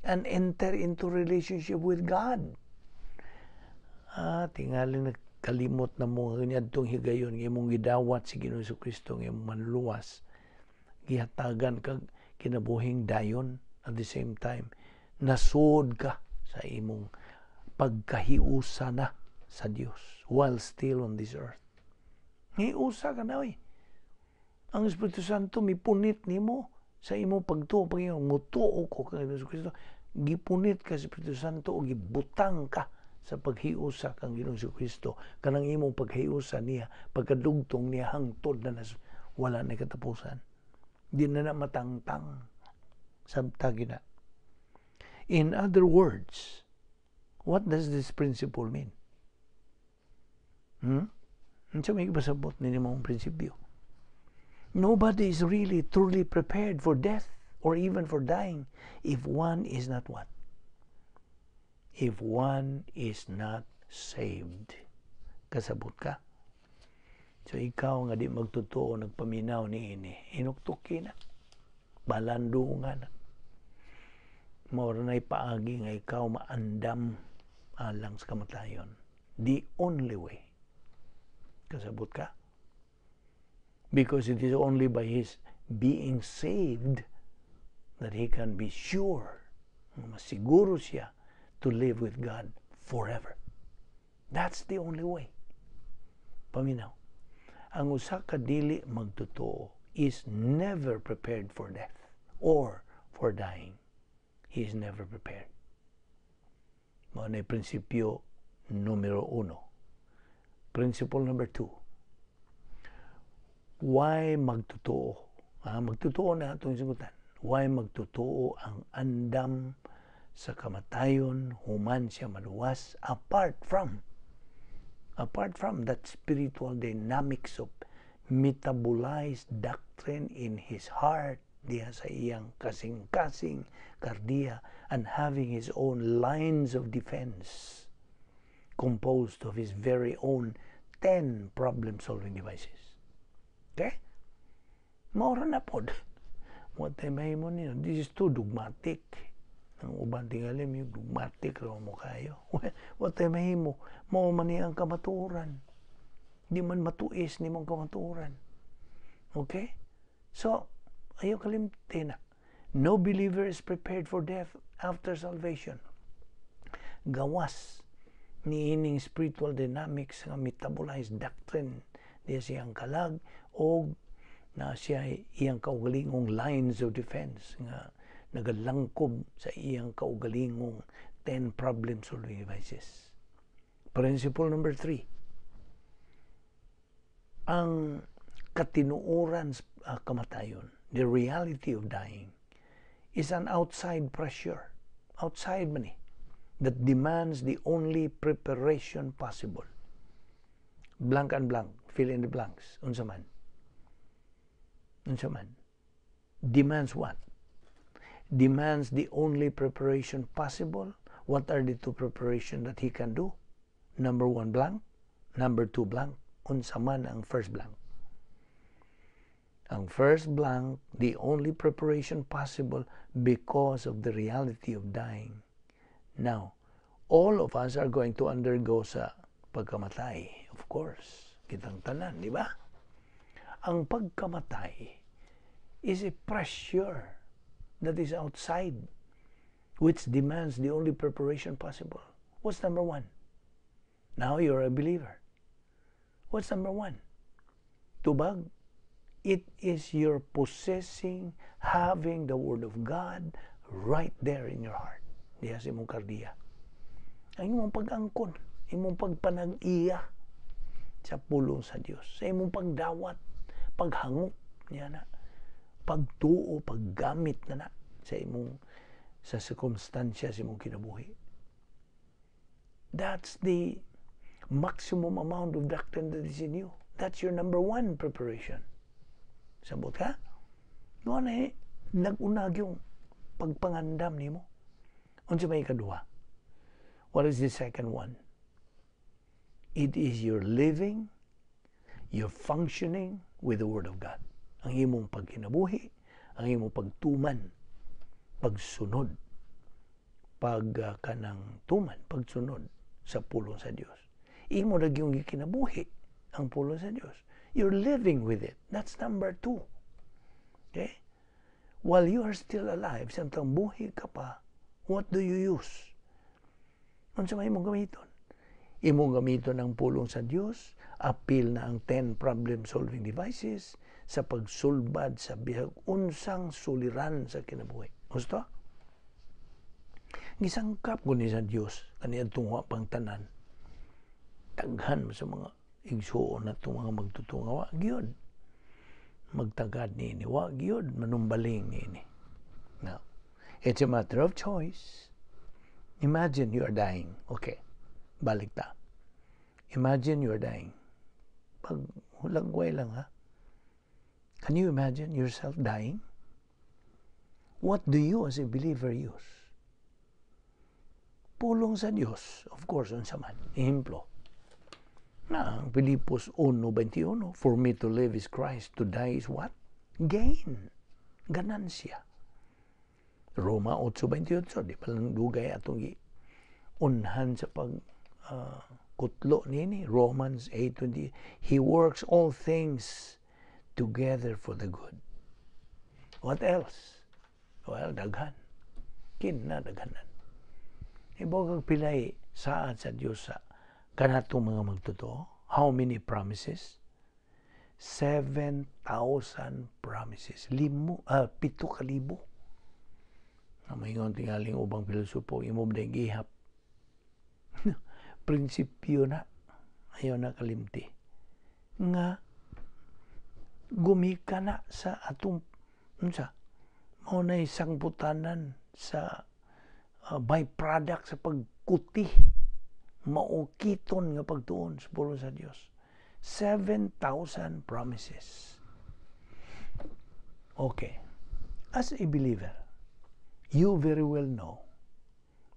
and enter into relationship with God. Ah, tingali nag Kalimot na mo niadtong higayon nga imong gidawat si Ginoong Kristo nga imong manluluwas, gihatagan kag kinabuhing dayon. At the same time, nasud ka sa imong pagkahiusa na sa Dios while still on this earth. Hiusa ka na, oy. Ang Espiritu Santo mipunit nimo sa imong pagtuo. Pag mutuo ko kang Ginoong Kristo, gipunit ka sa Espiritu Santo o gibutang ka sa paghiusa kang Ginoong Kristo. Kanang imong paghiusa niya, pagkadugtong niya, hangtod na nas, wala na katapusan. Di na na matangtang. Sabta gina. In other words, what does this principle mean? Hmm? Unsa may pasabot ni mong prinsipyo? Nobody is really truly prepared for death or even for dying if one is not what? If one is not saved. Kasabot ka? So ikaw nga di magtotoo, nagpaminaw ni ini, hinuktuki na. Balandungan na. Mao ra na'y paagi nga ikaw maandam alang sa kamatayon. The only way. Kasabot ka? Because it is only by his being saved that he can be sure, masiguro siya to live with God forever. That's the only way. Paminaw. Ang usa ka dili magtotoo is never prepared for death or for dying. He is never prepared. Mao na prinsipyo numero uno. Principle number two. Why magtotoo? Ah, magtotoo na atong sigutan. Why magtotoo ang andam sa kamatayon human siya maluwas, apart from that spiritual dynamics of metabolized doctrine in his heart, diha sa iyang kasing-kasing kardiya, and having his own lines of defense composed of his very own 10 problem-solving devices? Okay? Mao ra na pod. What tay mahimo niyo? This is too dogmatic. Ang uban tingali yung dogmatic raw mo kayo. What tay mahimo? Mao man ni ang kamatuoran. Di man matuis nimong kamatuoran. Okay? So, ayaw kalimti na. No believer is prepared for death after salvation. Gawas ni ining spiritual dynamics nga metabolized doctrine diya siyang kalag o na siya iyang kaugalingong lines of defense nga nagalangkob sa iyang kaugalingong 10 problem solving devices. Principle number three, ang katinuoran sa kamatayon, the reality of dying, is an outside pressure, outside man eh, that demands the only preparation possible. Blank and blank, fill in the blanks. Unsa man? Unsa man? Demands what? Demands the only preparation possible. What are the two preparation that he can do? Number one blank, number two blank. Unsa man ang first blank? Ang first blank, the only preparation possible because of the reality of dying. Now, all of us are going to undergo sa pagkamatay, of course. Kitang tanan, di ba? Ang pagkamatay is a pressure that is outside, which demands the only preparation possible. What's number one? Now you're a believer. What's number one? Tubag. It is your possessing, having the Word of God right there in your heart. Diha sa imong kardiya. Ang imong pag-angkon, imong pagpanag-iya sa pulong sa Dios, sa imong pagdawat, paghangop niya na, pagtuo, paggamit na na sa imong sa sirkumstansya sa imong kinabuhi. That's the maximum amount of doctrine that is in you. That's your number one preparation. Sabot ka? Mao na eh, nag-unag yung pagpangandam nimo. Unsa may ikaduha? What is the second one? It is your living, your functioning with the Word of God. Ang imong pagkinabuhi, ang imong pagtuman, pagsunod, pag kanang tuman, pagsunod sa pulong sa Dios. Imo na gyung gikinabuhi ang pulong sa Dios. You're living with it. That's number two. Okay? While you are still alive, samtang buhi ka pa, what do you use? Unsa may imong gamiton? Imong gamiton ang pulong sa Dios, apil na ang 10 problem-solving devices sa pagsulbad sa bisag unsang suliran sa kinabuhi. Gusto? Gisangkap ko ni sa Dios kaniadtong wa pang tanan. Daghan sa mga igsuon na itong mga magtotoo nga wa gyud magtagad niini, wa gyud manumbaling niini. Now, it's a matter of choice. Imagine you are dying. Okay, balik ta. Imagine you are dying. Pag hulagway lang, ha. Can you imagine yourself dying? What do you as a believer use? Pulong sa Dios, of course, unsa man. Ehemplo. Na ang Filipos 1:21, "For me to live is Christ, to die is" what? Gain. Ganansya. Roma 8:28, di pa lang dugay atong gi unhan sa pag kutlo nini. Romans 8:20, "He works all things together for the good." What else? Well, daghan. Kin na daghanan. Ibaw kag pilay saad sa Dios sa kanatong mga magtotoo. How many promises? 7,000 promises. Limo, 7,000. Na maingon tingaling ubang pilosopo, imo ba gihap? Prinsipyo na. Ayaw na kalimti. Nga gumika na sa atong unsa mao na sangputanan sa byproduct sa pagkuti, maukiton nga pagtuon sa pulong sa Dios. 7,000 promises. Okay, as a believer, you very well know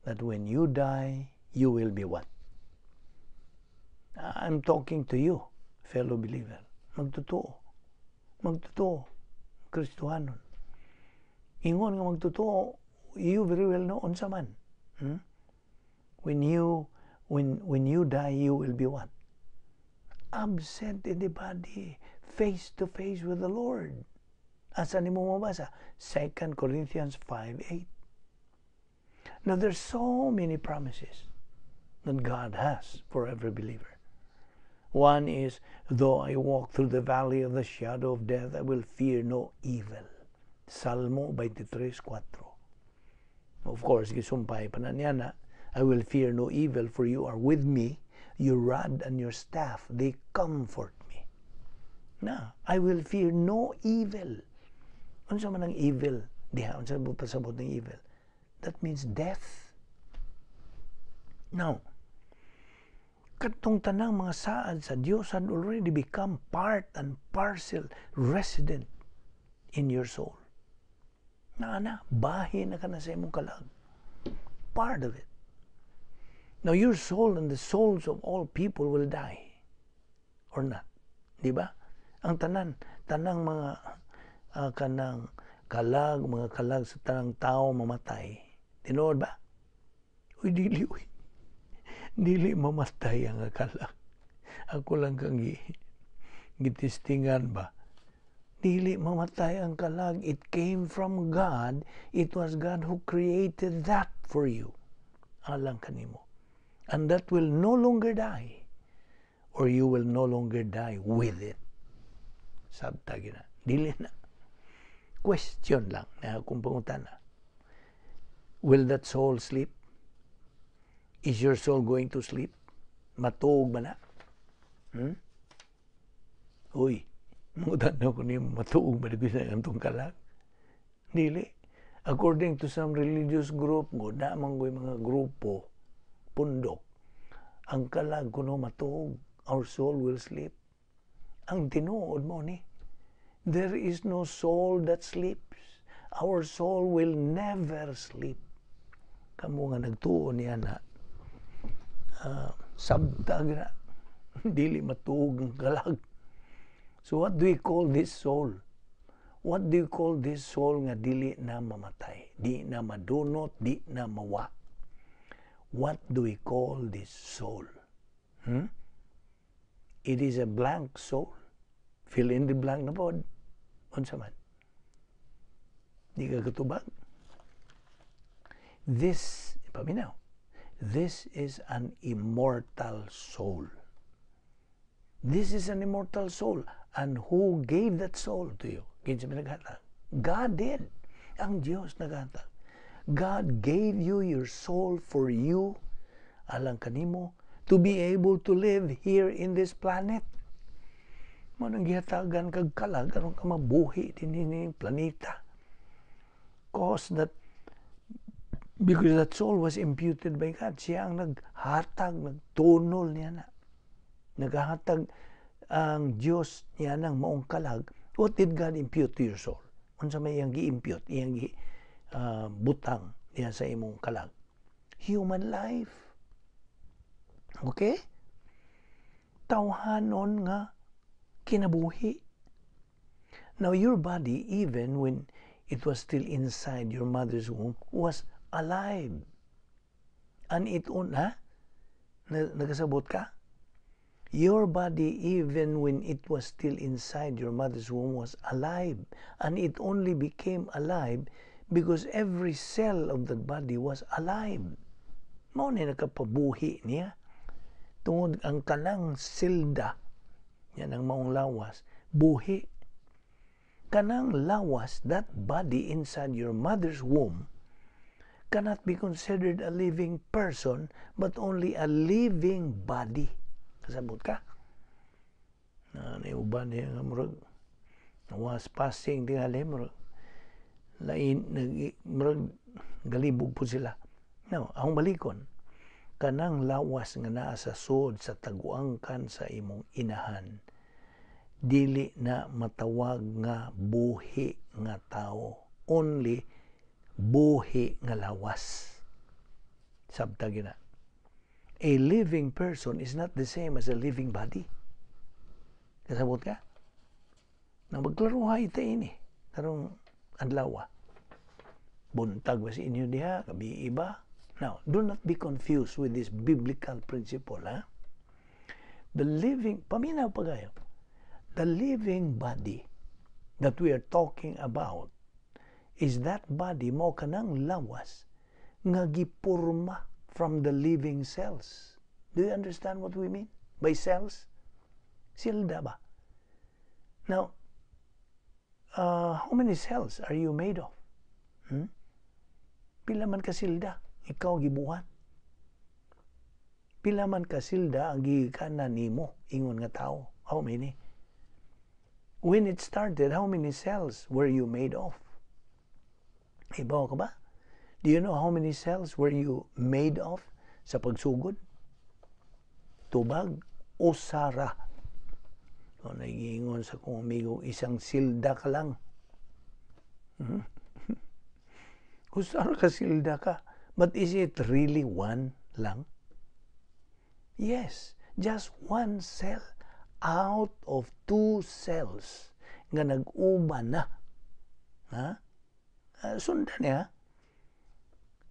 that when you die, you will be what? I'm talking to you, fellow believer, magtotoo, magtotoo Kristohanon, ingon nga magtotoo, you very well know unsa man. When you die, you will be what? Absent in the body, face to face with the Lord. Asa nimo mabasa? 2 Corinthians 5:8. Now, there's so many promises that God has for every believer. One is, "Though I walk through the valley of the shadow of death, I will fear no evil." Salmo 23:4. Of course, gisumpay pa na niya na, "I will fear no evil, for you are with me, your rod and your staff, they comfort me." Na, I will fear no evil. Unsa man ang evil? Diha, unsa man pasabot ng evil? That means death. Now, katong tanang mga saad sa Dios had already become part and parcel, resident in your soul. Na na, bahin na ka na sa imong kalag. Part of it. Now, your soul and the souls of all people will die. Or not. Di ba? Ang tanan, tanang mga kanang kalag, mga kalag sa tanang tao mamatay. Tinuod ba? Uy, dili, uy. Dili mamatay ang kalag. Ako lang kang gitistingan ba? Dili mamatay ang kalag. It came from God. It was God who created that for you. Alang kanimo. And that will no longer die. Or you will no longer die with it. Sabta gina. Dili na. Question lang na akong pangutana. Will that soul sleep? Is your soul going to sleep? Matuog ba na? Hmm? Uy, mangutana ko niyo, matuog ba di sa atong kalag? Dili. According to some religious group, na man mga grupo, pundok, ang kalag kuno matuog, our soul will sleep. Ang tinuod mo ni, there is no soul that sleeps. Our soul will never sleep. Kamo nga nagtuo niya na, sabtag na, dili matuog ang kalag. So what do we call this soul? What do you call this soul nga dili na mamatay, di na madunot, di na mawa? What do we call this soul? Hmm? It is a blank soul. Fill in the blank na pod. Unsa man? Di ka katubag? This, paminaw, this is an immortal soul. This is an immortal soul. And who gave that soul to you? Kinsa may naghatag? God did. Ang Diyos naghatag. God gave you your soul for you, alang kanimo, to be able to live here in this planet. Mao nang gihatagan kag kalag aron ka mabuhi dinhi planeta. Cause that because that soul was imputed by God. Siya ang naghatag, nagtunol niya na. Naghatag ang Diyos niya ng maong kalag. What did God impute to your soul? Unsa may iyang gi-impute, iyang gi butang niya sa imong kalag? Human life. Okay? Tawhanon nga kinabuhi. Now, your body, even when it was still inside your mother's womb, was alive. And it on, ha? Nagasabot ka? Your body, even when it was still inside your mother's womb, was alive. And it only became alive because every cell of that body was alive. Mao ni nakapabuhi niya. Tungod ang kanang silda, yan ang maong lawas, buhi. Kanang lawas, that body inside your mother's womb, cannot be considered a living person, but only a living body. Kasabot ka? Na uban niya nga murag was passing tingali, murag lain nag murag galibog po sila. Now, akong balikon, kanang lawas nga naa sa sud sa taguangkan sa imong inahan, dili na matawag nga buhi nga tao, only buhi nga lawas. Sabta gina. A living person is not the same as a living body. Kasabot ka? Na magklaruha ita ini karong adlaw. Buntag ba sa inyo diha, gabi iba? Now, do not be confused with this biblical principle, ha? The living, paminaw pa kayo, the living body that we are talking about is that body mo kanang lawas nga gipurma from the living cells. Do you understand what we mean by cells? Silda ba? Now, how many cells are you made of? Hmm? Pila man ka silda ikaw gibuhat? Pila man ka silda ang gigikanan nimo ingon nga tao? How many? When it started, how many cells were you made of? Ibaw ka ba? Do you know how many cells were you made of sa pagsugod? Tubag, usara. O nagiingon sa kong amigo, isang silda ka lang. Usara ka silda ka. But is it really one lang? Yes, just one cell out of two cells nga nag-uban na. Ha? Sundan niya.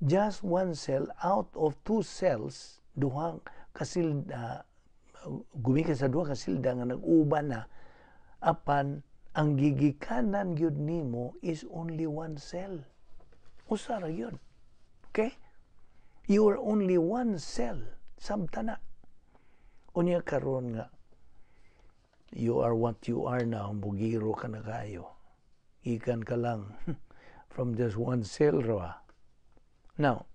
Just one cell out of two cells, duhang kasilda, gumikan sa duha ka silda nga nag-uban na, apan ang gigikanan gyud nimo is only one cell. Usa ra gyud. Okay? You are only one cell. Sabta na. Unya karon nga you are what you are now, bugiro ka na kayo. Ikan ka lang from just one cell ra. Now,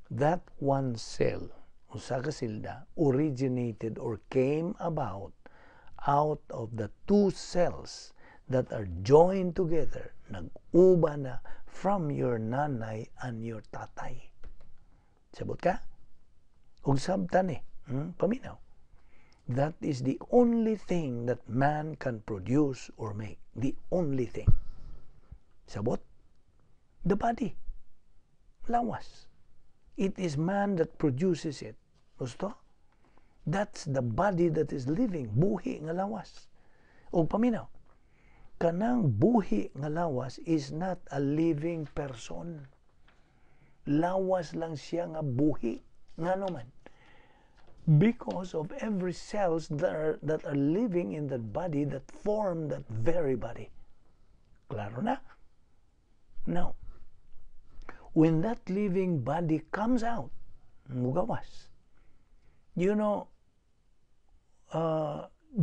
that one cell, usa ka silda, originated or came about out of the two cells that are joined together, nag-uba na from your nanay and your tatay. Sabot ka? Ug sabtan eh. Paminaw. That is the only thing that man can produce or make. The only thing. Sabot? The body. Lawas. It is man that produces it. Gusto? That's the body that is living. Buhi nga lawas. O paminaw. Kanang buhi nga lawas is not a living person. Lawas lang siya nga buhi. Nga naman. Because of every cells that are living in that body that form that very body. Klaro na? Now, when that living body comes out, mugawas, do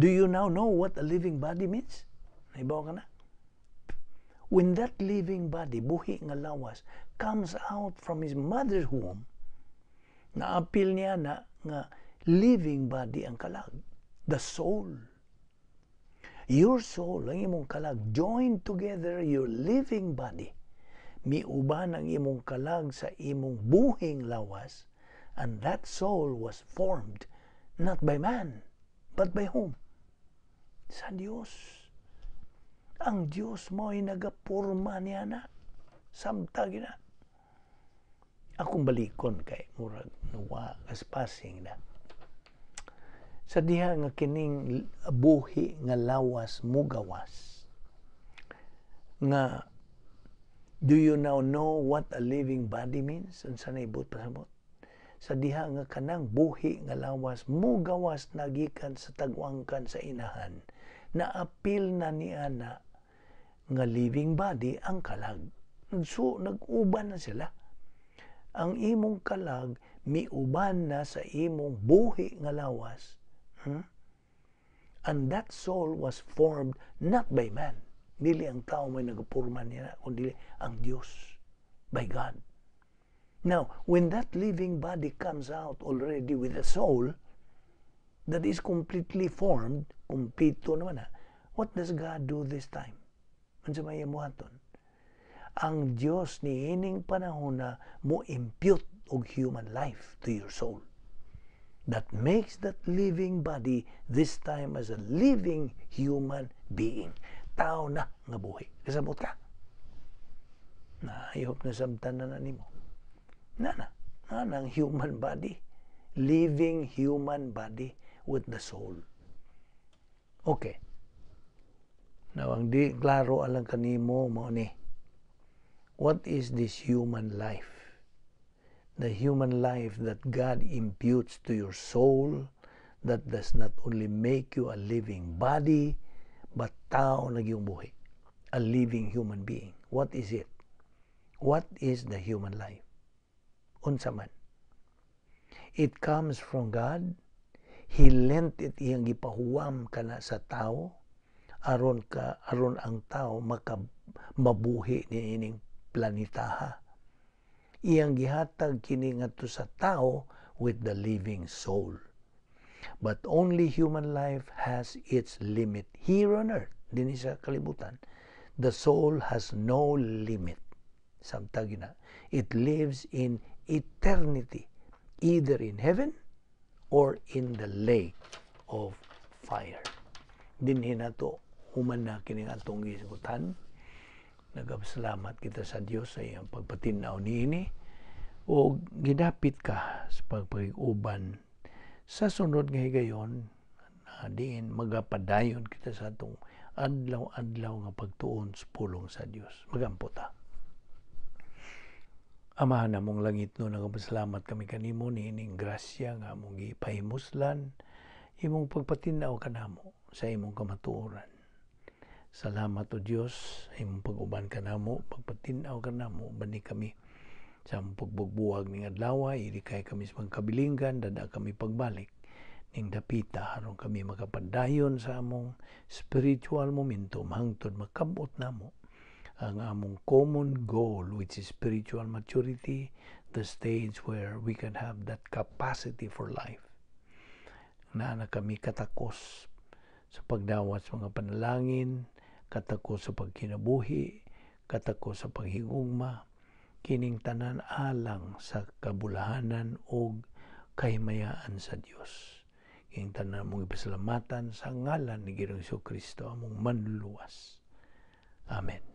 you now know what a living body means? Naibaw ka na? When that living body, buhi nga lawas, comes out from his mother's womb, naapil niya na nga living body ang kalag. The soul. Your soul, ang imong kalag, join together your living body. Miuban ang imong kalag sa imong buhing lawas, and that soul was formed not by man, but by whom? Sa Dios. Ang Dios mo'y nagapurma niya na. Samta gina. Akong balikon kay murag nuwa kaspasing na. Sa diha nga kining buhi nga lawas mugawas nga, do you now know what a living body means? Unsa na ibot pasabot? Sa diha nga kanang buhi nga lawas mugawas nagikan sa tagwangkan sa inahan, naapil na niya na nga living body ang kalag. So nag-uban na sila. Ang imong kalag miuban na sa imong buhi nga lawas. And that soul was formed not by man. Dili ang tao may nagapurma niya, kundi ang Dios, by God. Now, when that living body comes out already with a soul that is completely formed, kumpleto naman na, what does God do this time? Unsa may buhaton? Ang Dios niining panahon na mo impute og human life to your soul. That makes that living body this time as a living human being. Tao na nga buhi. Kasabot ka? Na, I hope na samtan na na nimo. Na na. Na na ang human body. Living human body with the soul. Okay. Now, ang di klaro alang kanimo mao ni. What is this human life? The human life that God imputes to your soul that does not only make you a living body, but tao na gyung buhi. A living human being. What is it? What is the human life? Unsa man? It comes from God. He lent it, iyang gipahuwam kana sa tao aron ang tao maka mabuhi niining planetaha. Iyang gihatag kini ngadto sa tao with the living soul. But only human life has its limit here on earth, dinhi sa kalibutan. The soul has no limit. Samtang na, it lives in eternity, either in heaven or in the lake of fire. Dinhi nato human na kining atong gisgutan. Nagapasalamat kita sa Dios sa iyang pagpatin-aw niini o gidapit ka sa pagpakig-uban sa sunod nga higayon na diin magapadayon kita sa atong adlaw-adlaw nga pagtuon sa pulong sa Dios. Magampo ta. Amahan namong langitnon, nagapasalamat kami kanimo niining grasya nga among gipahimuslan, imong pagpatin-aw kanamo sa imong kamatuoran. Salamat, O Dios, sa imong pag-uban kanamo, pagpatin-aw kanamo, bani kami sa among pagbugbuwag ning adlaw, ilikay kami sa pagkabilinggan, dada kami pagbalik ning dapita aron kami makapadayon sa among spiritual momentum hangtod makabot namo ang among common goal, which is spiritual maturity, the stage where we can have that capacity for life. Naa na kami katakos sa pagdawat sa mga panalangin, katakos sa pagkinabuhi, katakos sa paghigugma, kining tanan alang sa kabulahanan og kahimayaan sa Dios. Kining tanan among ipasalamatan sa ngalan ni Ginoong Kristo, among manluluwas. Amen.